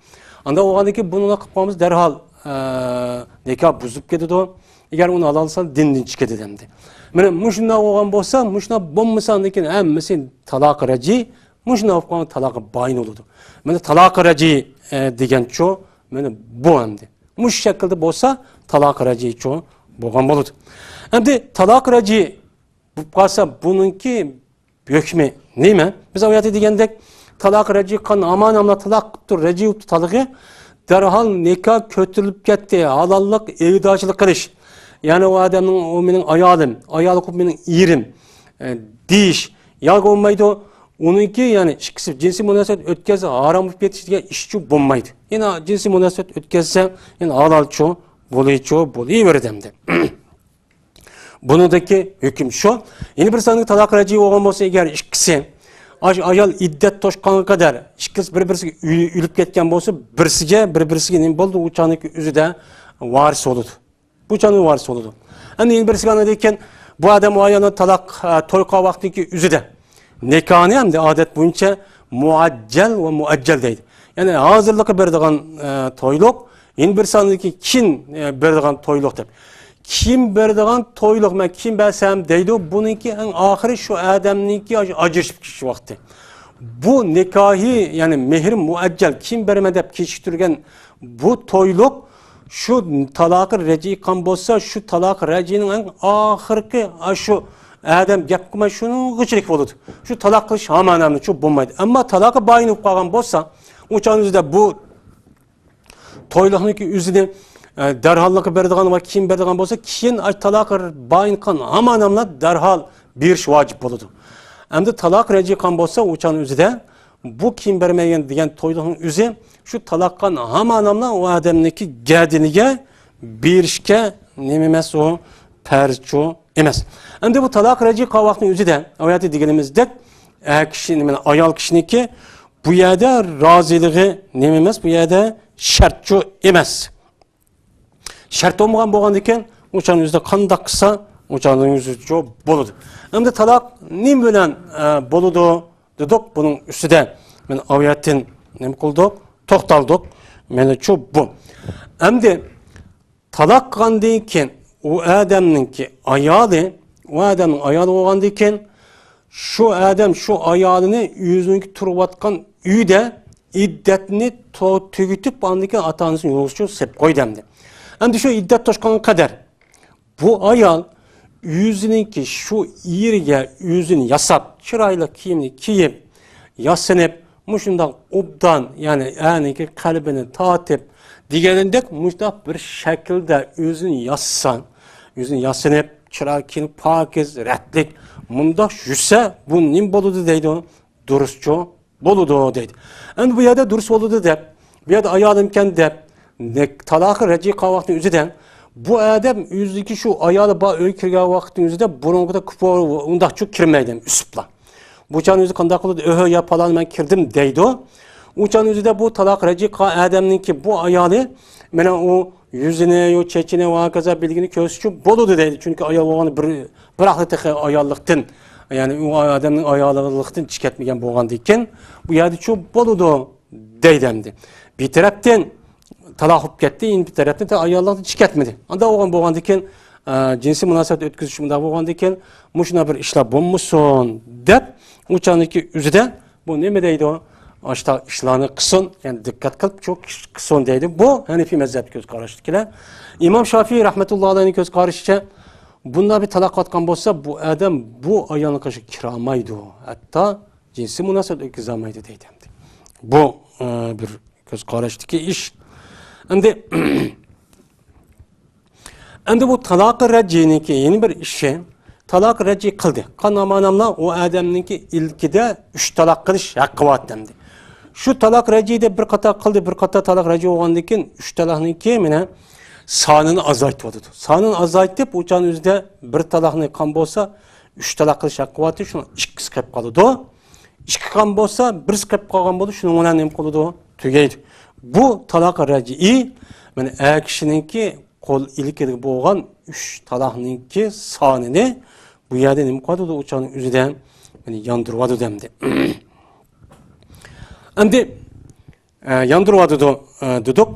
ئانداق بولغاندىكىن بۇنى قىلىپ قالمىسا دەرھال، ئە، نىكاھ بۇزۇلۇپ كېتىدۇ. ئەگەر ئۇنى ھالاللىسا دىندىن چىقىدۇ ئەمدى. مانا مۇشۇنداق بولغان بولسا، مۇشۇنداق بولمىسا، ئاندىن كېيىن ھەممىسى تالاقى رەجئىي، مۇشۇنداق بولۇپ قالغان تالاقى بائىن بولىدۇ. مانا تالاقى رەجئىي، ئە، دېگەنچۇ، مانا بۇ ئەمدى. مۇشۇ شەكىلدە بولسا، تالاقى رەجئىيچۇ بولغان بولىدۇ. ئەمدى تالاقى رەجئىي بولۇپ قالسا، بۇنىڭكى ھۆكمى نېمە؟ بىز ئاياتتا دېگەندەك، تالاق رەجئىي قىلغان، ھامان ھامان تالاق قىپتۇ، رەجئىي بوپتۇ تالىقى، دەرھال نىكاھ كۆتۈرۈلۈپ كەتتى، ھالاللىق، ئىگىدارچىلىق قىلىش. يەنى ئۇ ئادەمنىڭ، ئۇ مېنىڭ ئايالىم، ئايالى قىلىپ مېنىڭ ئېرىم، ئە، دېيىش. ياكى بولمايدۇ، ئۇنىڭكى، يەنى ئىككىسى جىنسىي مۇناسىۋەت ئۆتكەزسە ھارام بولۇپ كېتىش دېگەن ئىشچۇ بولمايدۇ. يەنى جىنسىي مۇناسىۋەت ئۆتكەزسە، يەنى ھالالچۇ بولىچۇ بولۇۋېرىدۇ ئەمدى. بۇنىڭدىكى ھۆكۈم شۇ. يەنە بىر سانىدىكى تالاق رەجىي بولغان بولسا، ئەگەر ئىككىسى، ئاش-، ئايال ئىددەت توشقانغا قەدەر ئىككىسى بىر-، بىرسىگە ئۆ-، ئۆلۈپ كەتكەن بولسا، بىرسىگە، بىر-، بىرسىگە نېمە بولىدۇ؟ ئۇ چاغنىڭكى ئۆزىدە ۋارىس بولىدۇ. بۇ چاغنىڭ ۋارىسى بولىدۇ. ئەمدى يەنە بىرسىگە ئاندىن كېيىن بۇ ئادەم ئۇ ئايالنى تالاق، ئە، توي قىلغان ۋاقتىدىكى ئۆزىدە نىكاھنى ئەمدى ئادەت بويىچە مۇئەججەل ۋە مۇئەججەل دەيدۇ. يەنى ھازىرلىقى بېرىدىغان، ئە، تويلۇق، يەنە بىر ساندىكى كېيىن، ئە، بېرىدىغان تويلۇق دەپ. كېيىن بېرىدىغان تويلۇق، مەن كېيىن بەرسەم دەيدۇ، بۇنىڭكى ئەڭ ئاخىرى شۇ ئادەمنىڭكى ئاج-، ئاجرىشىپ كېتىش ۋاقتى. بۇ نىكاھى، يەنى مېھرى مۇئەججەل، كېيىن بېرىمەن دەپ كېچىكتۈرگەن بۇ تويلۇق شۇ تالاقى رەجىي قىلغان بولسا، شۇ تالاقى رەجىينىڭ ئەڭ ئاخىرقى، ئا، شۇ ئادەم گەپ قىلماي شۇنىڭغىچىلىك بولىدۇ. شۇ تالاق قىلىش ھامان ھامان شۇ بولمايدۇ. ئەمما تالاقى بايىن بولۇپ قالغان بولسا، ئۇ چاغنىڭ ئۆزىدە بۇ تويلۇقنىڭكى ئۆزىنى، ئە، دەرھاللىقى بېرىدىغان ۋە كېيىن بېرىدىغان بولسا، كېيىن، ئاي، تالاقى بايىن قىلغان ھامان ھامان دەرھال بېرىش ۋاجىپ بولىدۇ. ئەمدى تالاق رەجىي قىلغان بولسا، ئۇ چاغنىڭ ئۆزىدە بۇ كېيىن بەرمەيدىغان دېگەن تويلۇقنىڭ ئۆزى شۇ تالاق قىلغان ھامان ھامان ئۇ ئادەمنىڭكى گەدىنىگە بېرىشكە نېمە ئەمەس ئۇ؟ پەرزچۇ ئەمەس. ئەمدى بۇ تالاق رەجىي قىلغان ۋاقىتنىڭ ئۆزىدە، ئاياتتا دېگىنىمىزدەك، ئەر كىشى، نېمە، ئايال كىشىنىڭكى بۇ يەردە رازىلىقى نېمە ئەمەس، بۇ يەردە شەرتچۇ ئەمەس. شەرت بولمىغان بولغاندىكىن، ئۇ چاغنىڭ ئۆزىدە قانداق قىلسا، ئۇ چاغنىڭ ئۆزىچۇ بولىدۇ. ئەمدى تالاق نېمە بىلەن، ئە، بولىدۇ دېدۇق، بۇنىڭ ئۈستىدە مانا ئايەتتىن نېمە قىلدۇق؟ توختالدۇق. مانا شۇ بۇ. ئەمدى تالاق قىلغاندىن كېيىن ئۇ ئادەمنىڭكى ئايالى، ئۇ ئادەمنىڭ ئايالى بولغاندىن كېيىن شۇ ئادەم شۇ ئايالىنى ئۆزىنىڭكى تۇرۇۋاتقان ئۆيىدە ئىددەتنى تو-، تۈگىتىپ، ئاندىن كېيىن ئاتا-ئانىسىنى يولغا چىقىپ سېلىپ قويدى ئەمدى. ئەمدى شۇ ئىددەت توشقانغا قەدەر بۇ ئايال ئۆزىنىڭكى شۇ ئېرىگە ئۆزىنى ياساپ، چىرايلىق كىيىمنى كىيىپ، ياسىنىپ، مۇشۇنداق ئوبدان، يەنى ئەرنىڭكى قەلبىنى تارتىپ دېگىنىدەك، مۇشۇنداق بىر شەكىلدە ئۆزىنى ياسىسا، ئۆزىنى ياسىنىپ، چىراي كىيىنىپ، پاكىز، رەتلىك، مۇنداق يۈرسە، بۇ نېمە بولىدۇ دەيدۇ؟ دۇرۇسچۇ؟ بولىدۇ دەيدۇ. ئەمدى بۇ يەردە دۇرۇس بولىدۇ دەپ، بۇ يەردە ئايالىمكەن دەپ، نە-، تالاقى رەجىي قىلغان ۋاقىتنىڭ ئۆزىدە بۇ ئادەم ئۆزىدىكى شۇ ئايالى بار ئۆيگە كىرگەن ۋاقىتنىڭ ئۆزىدە بۇرۇنقىدەك كۇپۇر ئۇنداقچۇ كىرمەيدۇ ئۈسۈپلا. بۇ چاغنىڭ ئۆزىدە قانداق قىلىدۇ؟ ئۆھۆ، يا پالان، مەن كىردىم دەيدۇ. ئۇ چاغنىڭ ئۆزىدە بۇ تالاق رەجىي قىلغان ئادەمنىڭكى بۇ ئايالى، مانا ئۇ يۈزىنى، يو چېچىنى ۋە ھاكازا بىلگىنى كۆرسىتىشى بولىدۇ دەيدۇ. چۈنكى ئايال بولغان بىر، بىراقلا تېخى ئاياللىقتىن، يەنى ئۇ ئادەمنىڭ ئاياللىقتىن چىقىپ كەتمىگەن بولغاندىكىن، بۇ يەردىچۇ بولىدۇ دەيدۇ ئەمدى. بىر تەرەپتىن تالاق بولۇپ كەتتى، يەنە بىر تەرەپتىن ئاياللىقتىن چىقىپ كەتمىدى. ئانداق بولغان بولغاندىكىن، ئە، جىنسىي مۇناسىۋەت ئۆتكۈزۈش مۇنداق بولغاندىكىن، مۇشۇنداق بىر ئىشلار بولمىسۇن دەپ، ئۇ چاغنىكى ئۆزىدە بۇ نېمە دەيدۇ؟ ئاشۇنداق ئىشلارنى قىلسۇن، يەنى دىققەت قىلىپ شۇ قىلسۇن دەيدۇ. بۇ ھەنىفىي مەزھەپ كۆز قاراشتىكىلەر. ئىمام شافىئىي رەھمەتۇللا ئەلەيھنىڭ كۆز قارىشىچە، بۇنداق بىر تالاق قىلىۋاتقان بولسا، بۇ ئادەم بۇ ئايالنىڭ قېشىغا كىرەلمەيدۇ. ھەتتا جىنسىي مۇناسىۋەت ئۆتكۈزەلمەيدۇ دەيدۇ ئەمدى. بۇ، ئە، بىر كۆز قاراشتىكى ئىش. ئەمدى ئەمدى بۇ تالاقى رەجىينىڭكى يەنە بىر ئىشى، تالاقى رەجىي قىلدى. قان ئاماناملا ئۇ ئادەمنىڭكى ئىلكىدە ئۈچ تالاق قىلىش ھەققى بار ئەمدى. شۇ تالاق رەجىيدە بىر قاتار قىلدى، بىر قاتار تالاق رەجىي بولغاندىن كېيىن، ئۈچ تالاقنىڭكى مانا سانىنى ئازايتىۋاتىدۇ. سانىنى ئازايتىپ، ئۇ چاغنىڭ ئۆزىدە بىر تالاقنى قىلغان بولسا، ئۈچ تالاق قىلىش ھەققى بار ئىدى، شۇنىڭ ئىككىسى قېلىپ قالىدۇ. ئىككى قىلغان بولسا، بىرسى قېلىپ قالغان بولىدۇ، شۇنىڭ بىلەن نېمە قىلىدۇ؟ تۈگەيدۇ. بۇ تالاق رەجىي، مانا ئەر كىشىنىڭكى قول ئىلكىدە بولغان ئۈچ تالاقنىڭكى سانىنى بۇ يەردە نېمە قىلىۋاتىدۇ؟ ئۇ چاغنىڭ ئۆزىدە، يەنى ياندۇرۇۋاتىدۇ ئەمدى. ئەمدى، ئە، ياندۇرۇۋاتىدۇ، ئە، دېدۇق.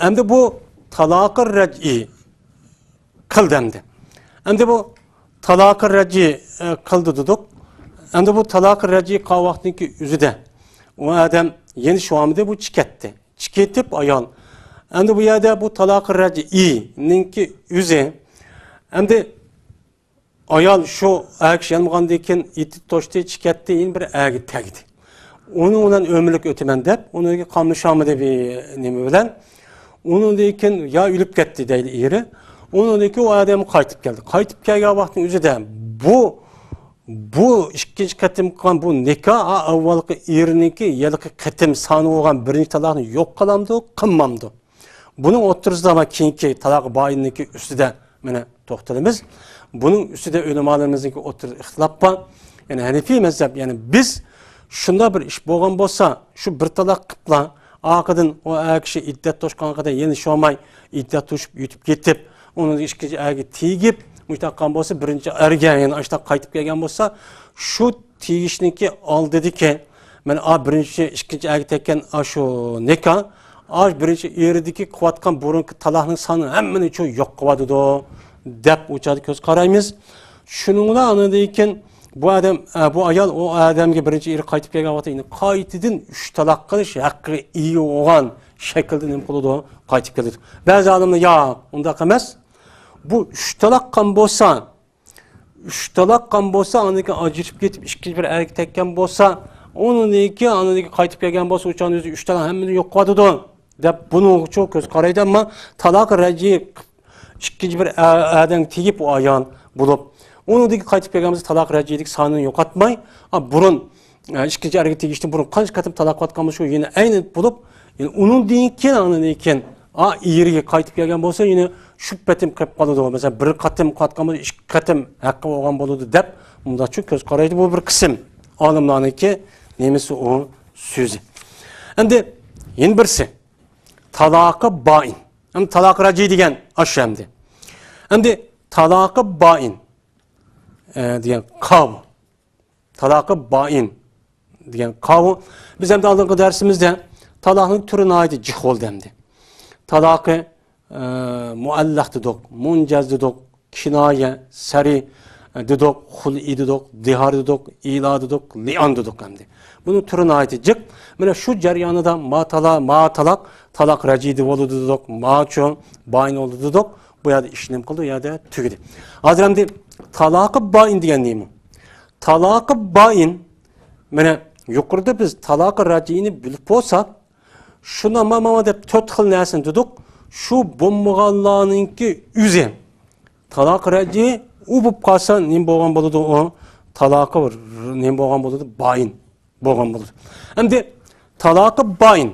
ئەمدى بۇ تالاقى رەجىي قىلدى ئەمدى. ئەمدى بۇ تالاقى رەجىي، ئە، قىلدى دېدۇق. ئەمدى بۇ تالاقى رەجىي قىلغان ۋاقىتنىڭكى ئۆزىدە ئۇ ئادەم يەنە شۇ ئامىدى بۇ چىقىپ كەتتى. چىقىپ كېتىپ ئايال. ئەمدى بۇ يەردە بۇ تالاقى رەجىينىڭكى ئۆزى. ئەمدى ئايال شۇ ئەر كىشى يانمىغاندىن كېيىن ئىددىتى توشتى، چىقىپ كەتتى، يەنە بىر ئەرگە تەگدى. ئۇنىڭ بىلەن ئۆمۈرلۈك ئۆتىمەن دەپ، ئۇنىڭ قاملىشالمىدى بىر نېمە بىلەن. ئۇنىڭدىن كېيىن يا ئۆلۈپ كەتتى دەيدۇ ئېرى. ئۇنىڭدىن كېيىن ئۇ ئادەم قايتىپ كەلدى. قايتىپ كەلگەن ۋاقىتنىڭ ئۆزىدە بۇ بۇ ئىككىنچى قېتىم قىلغان بۇ نىكاھ، ئا، ئاۋۋالقى ئېرىنىڭكى ھېلىقى قېتىم سانى بولغان بىرىنچى تالاقنى يوق قىلامدۇ، قىلمامدۇ؟ بۇنىڭ ئوتتۇرىسىدا مانا كېيىنكى تالاق بائىننىڭكى ئۈستىدە مانا توختىلىمىز. بۇنىڭ ئۈستىدە ئۆلىمالىرىمىزنىڭكى ئوتتۇرىسىدا ئىختىلاپ بار. يەنى ھەنىفىي مەزھەپ، يەنى بىز شۇنداق بىر ئىش بولغان بولسا، شۇ بىر تالاق قىپلا، ئارقىدىن ئۇ ئەر كىشى ئىددەت توشقانغا قەدەر يېنىشالماي، ئىددەت توشۇپ يېتىپ كېتىپ، ئۇنىڭ ئىككىنچى ئەرگە تېگىپ، مۇشۇنداق قىلغان بولسا، بىرىنچى ئەرگە يەنە ئاشۇنداق قايتىپ كەلگەن بولسا، شۇ تېگىشنىڭكى ئالدىدىكى، مانا، ئا، بىرىنچى، ئىككىنچى ئەرگە تەگكەن ئاشۇ نىكاھ، ئاش بىرىنچى ئېرىدىكى قىلىۋاتقان بۇرۇنقى تالاقنىڭ سانى ھەممىنى شۇ يوق قىلىۋاتىدۇ، دەپ ئۇ چاغدا كۆز قارايمىز. شۇنىڭ بىلەن ئاندىن كېيىن بۇ ئادەم، ئە، بۇ ئايال ئۇ ئادەمگە بىرىنچى ئېرى قايتىپ كەلگەن ۋاقىتتا يەنە قايتىدىن ئۈچ تالاق قىلىش ھەققىگە ئىگە بولغان شەكىلدە نېمە قىلىدۇ؟ قايتىپ كېلىدۇ. بەزى ئالىملار، ياق، ئۇنداق ئەمەس. بۇ ئۈچ تالاق قىلغان بولسا، ئۈچ تالاق قىلغان بولسا، ئاندىن كېيىن ئاجرىشىپ كېتىپ، ئىككىنچى بىر ئەرگە تەگكەن بولسا، ئۇنىڭدىن كېيىن، ئاندىن كېيىن قايتىپ كەلگەن بولسا، ئۇ چاغنىڭ ئۆزى ئۈچ تالاق ھەممىنى يوق قىلىۋاتىدۇ، دەپ بۇنىڭغىچۇ كۆز قارايدۇ. ئەمما تالاق رەجئىي ئىككىنچى بىر ئە-، ئادەمگە تېگىپ ئۇ ئايال بولۇپ، ئۇنىڭدىن كېيىن قايتىپ كەلگەن بولسا، تالاق رەجئىيدىكى سانىنى يوقاتماي، ئا، بۇرۇن، ئە، ئىككىنچى ئەرگە تېگىشتىن بۇرۇن قانچە قېتىم تالاق قىلىۋاتقان بولسا، شۇ يەنە ئەينى بولۇپ، يەنى ئۇنىڭدىن كېيىن، ئاندىن كېيىن، ئا، ئېرىگە قايتىپ كەلگەن بولسا، يەنە شۇ پېتىم قېلىپ قالىدۇ. مەسىلەن، بىر قېتىم قىلىۋاتقان بولسا، ئىككى قېتىم ھەققى بولغان بولىدۇ، دەپ مۇنداقچە كۆز قارايدۇ. بۇ بىر قىسىم ئالىملارنىڭكى نېمىسى، ئۇ سۆزى. ئەمدى يەنە بىرسى، تالاقى بائىن. ئەمدى تالاقى رەجئىي دېگەن ئاشۇ ئەمدى. ئەمدى تالاقى بائىن، ئە، دېگەن قاۋۇ. تالاقى بائىن دېگەن قاۋۇ. بىز ئەمدى ئالدىنقى دەرسىمىزدە تالاقنىڭ تۈرى ناھايىتى جىق بولدى ئەمدى. تالاقى، ئە، مۇئەللەق دېدۇق، مۇنجەز دېدۇق، كىنايە، سەرى، ئە، دېدۇق، خۇلئى دېدۇق، دىھار دېدۇق، ئىلا دېدۇق، لىئان دېدۇق ئەمدى. بۇنىڭ تۈرى ناھايىتى جىق. مانا شۇ جەريانىدا ما تالا-، ما تالاق، تالاق رەجئىي بولىدۇ دېدۇق، ماچۇ، بائىن بولىدۇ دېدۇق. بۇ يەردە ئىش نېمە قىلدى؟ ئۇ يەردە تۈگىدى. ھازىر ئەمدى تالاقى بائىن دېگەن نېمە؟ تالاقى بائىن، مانا يۇقىرىدا بىز تالاقى رەجئىينى بىلىپ بولساق، شۇنى مانا دەپ تۆت خىل نەرسىنى دېدۇق. شۇ بولمىغانلارنىڭكى ئۆزى تالاقى رەجئىي، ئۇ بولۇپ قالسا نېمە بولغان بولىدۇ؟ ئۇ تالاقى نېمە بولغان بولىدۇ؟ بائىن بولغان بولىدۇ. ئەمدى تالاقى بائىن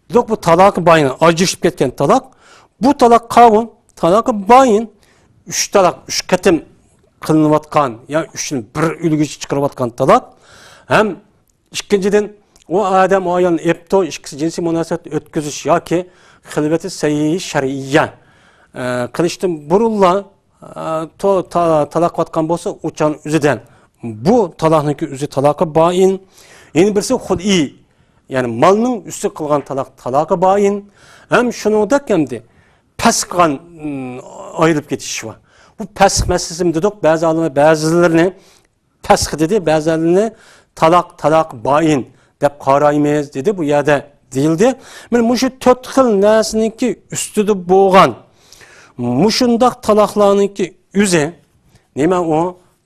دېدۇق، بۇ تالاقى بائىن، ئاجرىشىپ كەتكەن تالاق. بۇ تالاق قاۋۇ، تالاقى بائىن ئۈچ تالاق، ئۈچ قېتىم قىلىنىۋاتقان، يا ئۈچتىن بىر ئۆلگۈچە چىقىرىۋاتقان تالاق. ھەم ئىككىنچىدىن، ئۇ ئادەم ئۇ ئايالنى ئېپتۇ، ئىككىسى جىنسىي مۇناسىۋەت ئۆتكۈزۈش ياكى خىلۋەتى سەھىھى شەرئىيە، ئە، قىلىشتىن بۇرۇنلا، ئە، تو-، تا-، تالاق قىلىۋاتقان بولسا، ئۇ چاغنىڭ ئۆزىدە بۇ تالاقنىڭكى ئۆزى تالاقى بائىن. يەنە بىرسى خۇلئى، يەنى مالنىڭ ئۈستى قىلغان تالاق، تالاقى بائىن. ھەم شۇنىڭدەك ئەمدى پەس قىلغان، ئىم، ئايرىلىپ كېتىش بار. بۇ پەسخ مەسىلىسىمۇ دېدۇق، بەزى ئالىملار بەزىلىرىنى پەسخ دېدى، بەزىلىرىنى تالاق، تالاق بائىن دەپ قارايمىز دېدى. بۇ يەردە دېيىلدى. مانا مۇشۇ تۆت خىل نەرسىنىڭكى ئۈستىدە بولغان مۇشۇنداق تالاقلارنىڭكى ئۆزى نېمە ئۇ؟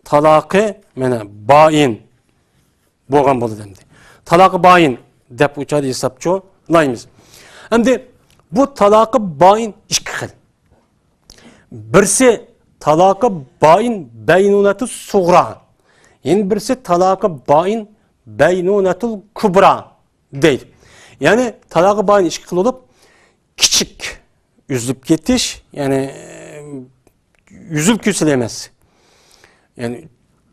تالاقى، مانا، بائىن بولغان بولىدۇ ئەمدى. تالاقى بائىن دەپ ئۇ چاغدا ھېسابچۇلايمىز. ئەمدى بۇ تالاقى بائىن ئىككى خىل. بىرسى تالاقى بائىن بەينۇنەتۇ سۇغرا. يەنە بىرسى تالاقى بائىن بەينۇنەتۇل كۇبرا دەيدۇ. يەنى تالاقى بائىن ئىككى خىل بولۇپ، كىچىك ئۈزۈلۈپ كېتىش، يەنى ئۈزۈل كېسىل ئەمەس. يەنى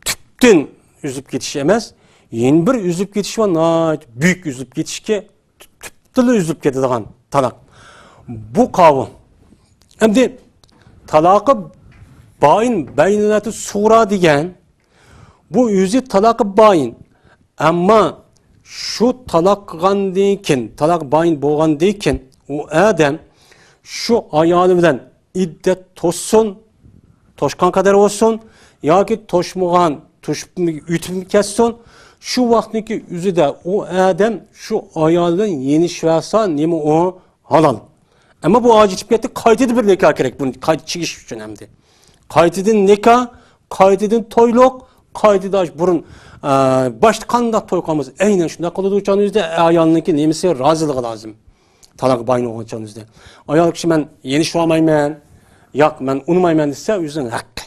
تۈپتىن ئۈزۈلۈپ كېتىش ئەمەس. يەنە بىر ئۈزۈلۈپ كېتىش بار، ناھايىتى بۈيۈك ئۈزۈلۈپ كېتىشكە تۈپتىنلا ئۈزۈلۈپ كېتىدىغان تالاق. بۇ قاۋۇ. ئەمدى تالاقى بائىن بەينۇنەتۇ سۇغرا دېگەن، بۇ ئۆزى تالاقى بائىن. ئەمما شۇ تالاق قىلغاندىن كېيىن، تالاق بائىن بولغاندىن كېيىن، ئۇ ئادەم شۇ ئايالى بىلەن ئىددەت توشسۇن، توشقان قەدەر بولسۇن ياكى توشمىغان، توشۇپ ئۆتۈپ كەتسۇن، شۇ ۋاقىتنىڭكى ئۆزىدە ئۇ ئادەم شۇ ئايال بىلەن يېنىشىۋالسا، نېمە ئۇ؟ ھالال. ئەمما بۇ ئاجرىشىپ كەتتى، قايتىدىن بىر نىكاھ كېرەك، بۇنى قايتا چىگىش ئۈچۈن ئەمدى. قايتىدىن نىكاھ، قايتىدىن تويلۇق، قايتىدىن بۇرۇن، ئە، باشتا قانداق توي قىلغان بولسا، ئەينەن شۇنداق قىلىدۇ. ئۇ چاغنىڭ ئۆزىدە ئايالنىڭكى نېمىسى، رازىلىقى لازىم. تالاق بائىن بولغان چاغنىڭ ئۆزىدە. ئايال كىشى، مەن يېنىشىۋالمايمەن، ياق، مەن ئۇنىمايمەن دېسە، ئۆزىنىڭ ھەققى.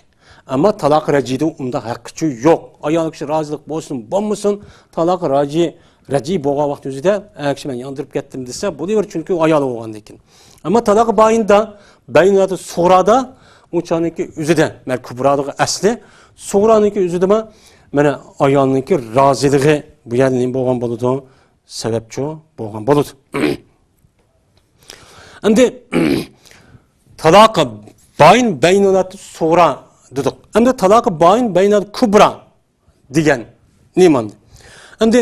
ئەمما تالاق رەجىيدە ئۇنداق ھەققىچۇ يوق. ئايال كىشى رازىلىق بولسۇن، بولمىسۇن، تالاق رەجىي، رەجىي بولغان ۋاقىت ئۆزىدە، ئەر كىشى مەن ياندۇرۇپ كەتتىم دېسە، بولۇۋېرىدۇ، چۈنكى ئۇ ئايال بولغاندىن كېيىن. ئەمما تالاق بايىندا، بەيناتۇ سۇغرادا، ئۇ چاغنىڭكى ئۆزىدە، مەن كۇبرادىغۇ ئەسلى، سۇغرانىڭكى ئۆزىدىمۇ، مانا، ئايالنىڭكى رازىلىقى بۇ يەردە نېمە بولغان بولىدۇ؟ سەۋەبچۇ بولغان بولىدۇ. ئەمدى تالاق باين بەينۇناتۇ سۇغرا دېدۇق. ئەمدى تالاق باين بەينات كۇبرا دېگەن نېمە ئەمدى؟ ئەمدى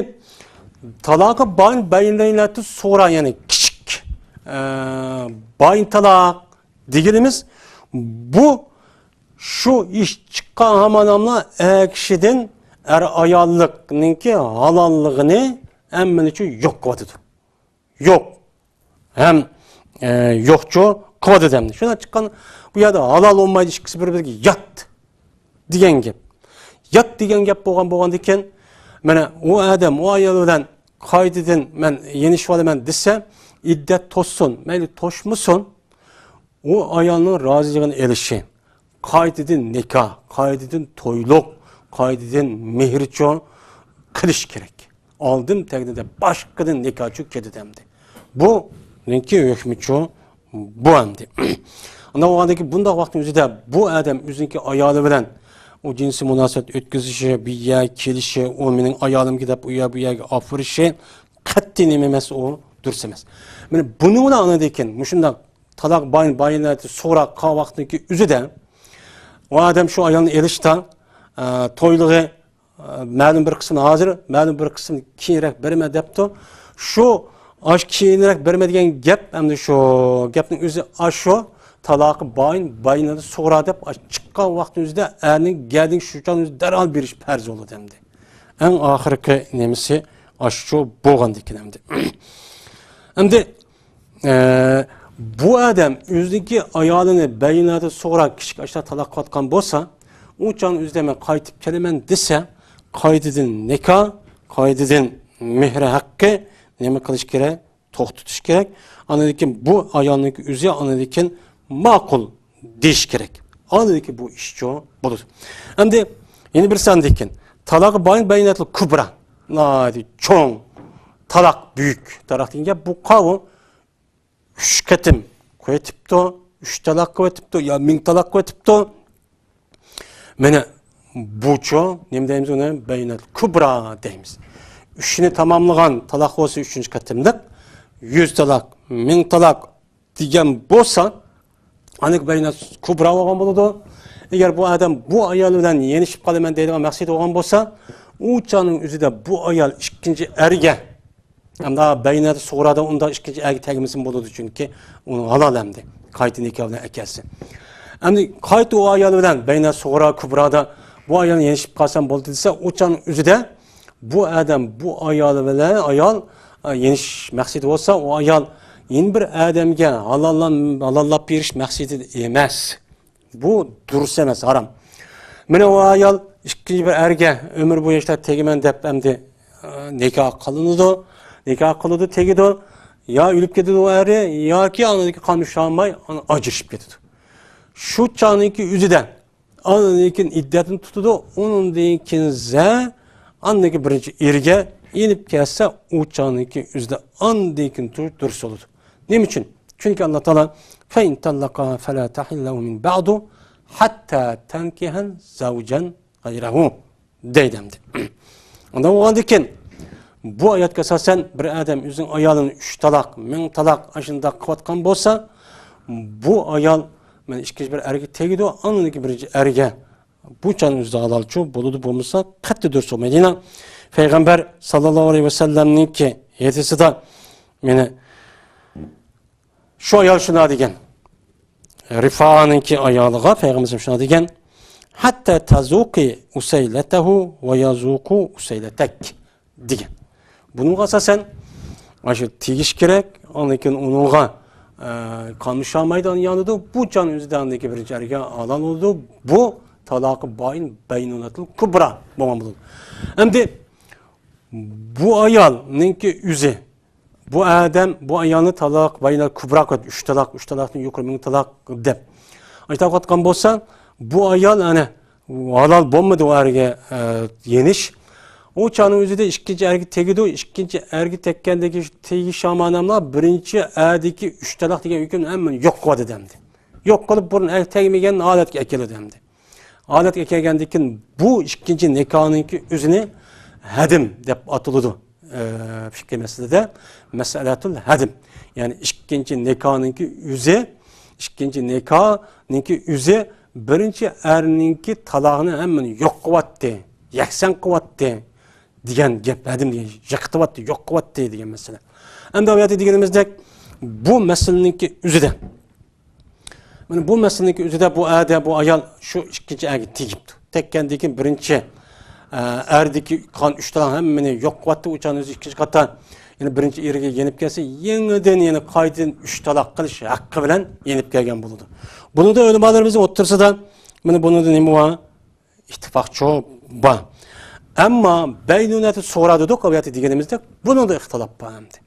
تالاق باين بەينۇناتۇ سۇغرا، يەنى كىچىك، ئە، باين تالاق دېگىنىمىز بۇ، شۇ ئىش چىققان ھاماناملا ئەر كىشىدىن ئەر ئاياللىقنىڭكى ھالاللىقىنى ھەممىنى يوق قىلىۋاتىدۇ. يوق. ھەم، ئە، يوقچۇ قىلىۋاتىدۇ ئەمدى. شۇنداق چىققان، بۇ يەردە ھالال بولمايدۇ، ئىككىسى بىر-بىرىگە يات دېگەن گەپ. يات دېگەن گەپ بولغان، بولغاندىكىن، مانا، ئۇ ئادەم، ئۇ ئايال بىلەن قايتىدىن مەن يېنىشىۋالىمەن دېسە، ئىددەت توشسۇن، مەيلى توشمىسۇن، ئۇ ئايالنىڭ رازىلىقىنى ئېلىشى، قايتىدىن نىكاھ، قايتىدىن تويلۇق، قايتىدىن مېھرىچۇ قىلىش كېرەك. ئالدىم تەگدى دەپ باشقىدىن نىكاھچۇ كېتىدۇ ئەمدى. بۇنىڭكى ھۆكمىچۇ بۇ ئەمدى. ئانداق بولغاندىكىن بۇنداق ۋاقىتنىڭ ئۆزىدە بۇ ئادەم ئۆزىنىڭكى ئايالى بىلەن ئۇ جىنسىي مۇناسىۋەت ئۆتكۈزۈشى، بۇ يەرگە كېلىشى، ئۇ مېنىڭ ئايالىمكى دەپ ئۇ يەر بۇ يەرگە ئاپىرىشى قەتئىي نېمە ئەمەس، ئۇ دۇرۇس ئەمەس. مانا بۇنى بىلەن ئاندىن كېيىن مۇشۇنداق تالاق باين بايىناتى سۇغرا قىلغان ۋاقىتنىڭكى ئۆزىدە ئۇ ئادەم شۇ ئايالنى ئېلىشتا، ئە، تويلۇقى، ئە، مەلۇم بىر قىسمىنى ھازىر، مەلۇم بىر قىسمىنى كېيىنرەك بېرىمەن دەپتۇ. شۇ، ئاش كېيىنرەك بېرىمەن دېگەن گەپ، ئەمدى شۇ گەپنىڭ ئۆزى ئاشۇ تالاقى باين بايىناتى سۇغرا دەپ ئاش چىققان ۋاقىتنىڭ ئۆزىدە ئەرنىڭ گەدىنى شۇ چاغنىڭ ئۆزىدە دەرھال بېرىش پەرز بولىدۇ ئەمدى. ئەڭ ئاخىرقى نېمىسى ئاشۇ بولغاندىكىن ئەمدى. ئەمدى، ئە، بۇ ئادەم ئۆزىنىڭكى ئايالىنى بەيناتى سۇغرا كىچىك ئاشتا تالاق قىلىۋاتقان بولسا، ئۇ چاغنىڭ ئۆزىدە مەن قايتىپ كېلىمەن دېسە، قايتىدىن نىكاھ، قايتىدىن مېھرى ھەققى نېمە قىلىش كېرەك؟ توختىتىش كېرەك. ئاندىن كېيىن بۇ ئايالنىڭكى ئۆزى ئاندىن كېيىن ماقۇل دېيىش كېرەك. ئاندىن كېيىن بۇ ئىشچۇ بولىدۇ. ئەمدى يەنە بىرسى ئاندىن كېيىن تالاق باين بەيناتۇل كۇبرا. ناھايىتى چوڭ تالاق، بۈيۈك تالاق دېگەن گەپ بۇ قاۋۇ ئۈچ قېتىم قويۇۋېتىپتۇ، ئۈچ تالاق قىلىۋېتىپتۇ، يا مىڭ تالاق قىلىۋېتىپتۇ. مانا بۇچۇ، نېمە دەيمىز ئۇنى؟ بەينەت كۇبرا دەيمىز. ئۈچىنى تاماملىغان تالاق بولسا ئۈچىنچى قېتىملىق، يۈز تالاق، مىڭ تالاق دېگەن بولسا، ئاندىكى بەينەت كۇبرا بولغان بولىدۇ. ئەگەر بۇ ئادەم بۇ ئايال بىلەن يېنىشىپ قالىمەن دەيدىغان مەقسىتى بولغان بولسا، ئۇ چاغنىڭ ئۆزىدە بۇ ئايال ئىككىنچى ئەرگە ئەمدى بەينەتى سۇغرادا ئۇنداق ئىككىنچى ئەرگە تەگمىسىمۇ بولىدۇ، چۈنكى ئۇنىڭ ھالال ئەمدى. قايتا نىكاھ بىلەن ئەكەلسە. ئەمدى قايتا ئۇ ئايال بىلەن بەينەت سۇغرا، كۇبرادا بۇ ئايالنى يېنىشىپ قالسام بولدى دېسە، ئۇ چاغنىڭ ئۆزىدە بۇ ئادەم بۇ ئايال بىلەن ئايال، ئە، يېنىشىش مەقسىتى بولسا، ئۇ ئايال يەنە بىر ئادەمگە ھالاللان-، ھالاللاپ بېرىش مەقسىتىدە ئەمەس. بۇ دۇرۇس ئەمەس، ھارام. مانا ئۇ ئايال ئىككىنچى بىر ئەرگە ئۆمۈر بويى ئىشلەپ تېگىمەن دەپ ئەمدى، ئە، نىكاھ قىلىنىدۇ، نىكاھ قىلىدۇ، تېگىدۇ. يا ئۆلۈپ كېتىدۇ ئۇ ئەرى، ياكى ئاندىن كېيىن قامۇشالماي ئاجرىشىپ كېتىدۇ. شۇ چاغنىڭكى ئۆزىدە ئاندىن كېيىن ئىددەتنى تۇتىدۇ، ئۇنىڭدىن كېيىن زە-، ئاندىن كېيىن بىرىنچى ئېرىگە يېنىپ كەتسە، ئۇ چاغنىڭكى ئۆزىدە ئاندىن كېيىن تۇرۇش دۇرۇس بولىدۇ. نېمە ئۈچۈن؟ چۈنكى ئاللا تائالا، فَإِنْ طَلَّقَهَا فَلَا تَحِلَّ لَهُ مِنْ بَعْدُ حَتَّى تَنْكِحَ زَوْجًا غَيْرَهُ دەيدۇ ئەمدى. ئۇنداق بولغاندىكىن، بۇ ئايەتكە ئاساسەن بىر ئادەم ئۆزىنىڭ ئايالىنى ئۈچ تالاق، مىڭ تالاق ئاشۇنداق قىلىۋاتقان بولسا، بۇ ئايال مانا ئىككىنچى بىر ئەرگە تېگىدۇ، ئاندىن كېيىن بىرىنچى ئەرگە بۇ چاغنىڭ ئۆزىدە ھالالچۇ بولىدۇ، بولمىسا قەتئىي دۇرۇس بولمايدۇ. يەنە پەيغەمبەر ساللاللاھۇ ئەلەيھى ۋەسەللەمنىڭكى ھەدىسىدە مانا شۇ ئايال شۇنداق دېگەن. رىفانىڭكى ئايالىغا پەيغەمبەر شۇنداق دېگەن. حَتَّى تَذُوقِي عُسَيْلَتَهُ وَيَذُوقَ عُسَيْلَتَكِ دېگەن. بۇنىڭغا ئاساسەن، مانا شۇ تېگىش كېرەك، ئاندىن كېيىن ئۇنىڭغا، ئە، قامۇشالمايدىغان يانىدۇ. بۇ چاغنىڭ ئۆزىدە ئاندىن كېيىن بىرىنچى ئەرگە ھالال بولىدۇ. بۇ تالاقى باين بەينۇناتۇل كۇبرا بولغان بولىدۇ. ئەمدى بۇ ئايالنىڭكى ئۆزى بۇ ئادەم، بۇ ئايالنى تالاق، باينال كۇبرا قىلىپ، ئۈچ تالاق، ئۈچ تالاقتىن يۇقىرى مىڭ تالاق دەپ ئايتىۋاتقان بولسا، بۇ ئايال ئەنە ھالال بولمىدى ئۇ ئەرگە، ئە، يېنىش. ئۇ چاغنىڭ ئۆزىدە ئىككىنچى ئەرگە تېگىدۇ. ئىككىنچى ئەرگە تەگكەندىكى تېگىش شامانەملا بىرىنچى ئەردىكى ئۈچ تالاق دېگەن ھۆكۈمنى ھەممىنى يوق قىلىۋاتىدۇ ئەمدى. يوق قىلىپ، بۇرۇن ئەرگە تەگمىگەن ھالەتكە ئەكېلىدۇ ئەمدى. ھالەتكە كەلگەندىن كېيىن بۇ ئىككىنچى نىكاھنىڭكى ئۆزىنى ھەدىم دەپ ئاتىلىدۇ. ئە، فىقھىي مەسىلىدە مەسئەلەتۇل ھەدىم. يەنى ئىككىنچى نىكاھنىڭكى ئۆزى، ئىككىنچى نىكاھنىڭكى ئۆزى بىرىنچى ئەرنىڭكى تالاقنى ھەممىنى يوق قىلىۋەتتى، يەكسان قىلىۋەتتى دېگەن گەپ. ھەدىم دېگەن يىقىتىۋەتتى، يوق قىلىۋەتتى دېگەن مەسىلە. ئەمدى ئۇ يەردە دېگىنىمىزدەك بۇ مەسىلىنىڭكى ئۆزىدە مانا بۇ مەسىلىنىڭكى ئۆزىدە بۇ ئەردە بۇ ئايال شۇ ئىككىنچى ئەرگە تېگىپتۇ. تەگكەندىن كېيىن بىرىنچى، ئە، ئەردىكى قان ئۈچ تالاق ھەممىنى يوق قىلىۋەتتى. ئۇ چاغنىڭ ئۆزى ئىككىنچى قاتا يەنە بىرىنچى ئېرىگە يېنىپ كەلسە، يېڭىدىن يەنە قايتىدىن ئۈچ تالاق قىلىش ھەققى بىلەن يېنىپ كەلگەن بولىدۇ. بۇنىڭدا ئۆلىمالىرىمىزنىڭ ئوتتۇرىسىدا مانا بۇنىڭدا نېمە بار؟ ئىتتىپاقچۇ بار. ئەمما بەينۇنەتى سۇغرا دېدۇق، ئاۋۇ يەردە دېگىنىمىزدەك، بۇنىڭدا ئىختىلاپ بار ئەمدى.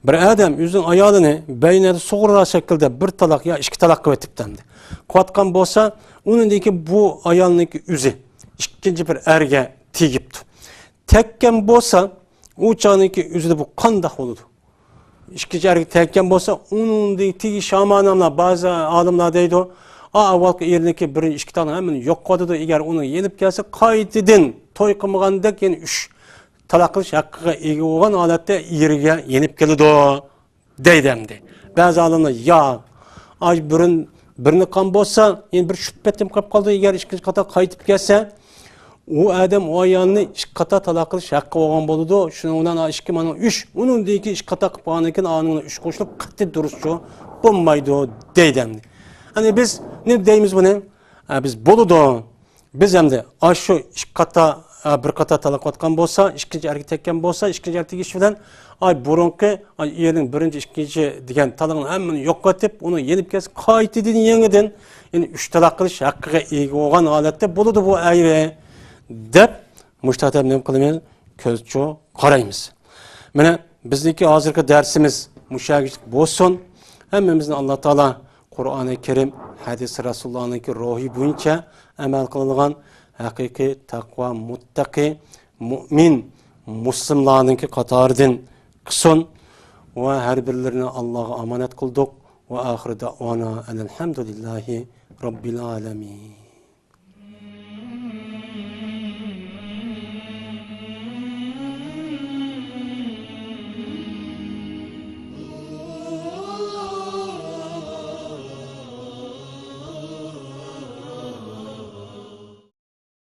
بىر ئادەم ئۆزىنىڭ ئايالىنى بەينۇنەتى سۇغرا شەكىلدە بىر تالاق يا ئىككى تالاق قىلىۋېتىپتۇ ئەمدى. قىلىۋاتقان بولسا، ئۇنىڭدىن كېيىن بۇ ئايالنىڭكى ئۆزى ئىككىنچى بىر ئەرگە تېگىپتۇ. تەگكەن بولسا، ئۇ چاغنىڭكى ئۆزىدە بۇ قانداق بولىدۇ؟ ئىككىنچى ئەرگە تەگكەن بولسا، ئۇنىڭدىن تېگىش شامانەملار، بەزى ئالىملار دەيدۇ، ئا، ئاۋۋالقى ئېرىنىڭكى بىرىنچى ئىككى تالاق ھەممىنى يوق قىلىدۇ. ئەگەر ئۇنىڭ يېنىپ كەلسە، قايتىدىن توي قىلمىغاندەك يەنە ئۈچ تالاق قىلىش ھەققىگە ئىگە بولغان ھالەتتە ئېرىگە يېنىپ كېلىدۇ، دەيدۇ ئەمدى. بەزى ئالىملار، ياق، ئاي بىرىن-، بىرنى قىلغان بولسا، يەنە بىر شۈبھە قېلىپ قالىدۇ، ئەگەر ئىككىنچى قاتا قايتىپ كەلسە، ئۇ ئادەم ئۇ ئايالنى ئىككى قاتا تالاق قىلىش ھەققى بولغان بولىدۇ. شۇنىڭ بىلەن ئىككى مانا ئۈچ، ئۇنىڭدىن كېيىن ئىككى قاتا قىلىپ بولغاندىن كېيىن ئانىڭ ئۈچ قوشۇلۇپ قەتئىي دۇرۇسچۇ بولمايدۇ، دەيدۇ ئەمدى. ئەنە بىز نېمە دەيمىز بۇنى؟ ئە، بىز بولىدۇ. بىز ئەمدى ئاشۇ ئىككى قاتا، ئە، بىر قاتا تالاق قىلىۋاتقان بولسا، ئىككىنچى ئەرگە تەگكەن بولسا، ئىككىنچى ئەر تېگىش بىلەن، ئاي، بۇرۇنقى، ئاي، ئېرىنىڭ بىرىنچى، ئىككىنچى دېگەن تالاقنى ھەممىنى يوق قىلىۋېتىپ، ئۇنىڭ يېنىپ كەلسە، قايتىدىن يېڭىدىن، يەنى ئۈچ تالاق قىلىش ھەققىگە ئىگە بولغان ھالەتتە بولىدۇ بۇ ئەيرى، دەپ، مۇشۇ تەرەپ نېمە قىلىمىز؟ كۆزچۇ قارايمىز. مانا، بىزنىڭكى ھازىرقى دەرسىمىز مۇشۇ يەرگىچىلىك بولسۇن. ھەممىمىزنى ئاللا تائالا قۇرئانى كەرىم، ھەدىس رەسۇلۇللانىڭكى روھى بويىچە ئەمەل قىلىدىغان ھەقىقىي تەقۋا، مۇتتەقى، مۇئمىن، مۇسلىملارنىڭكى قاتارىدىن قىلسۇن. ۋە ھەر بىرلىرىنى ئاللاغا ئامانەت قىلدۇق. ۋە ئاخىرى دەئۋانا ئەنىل ھەمدۇلىللاھى رەببىل ئالەمىن.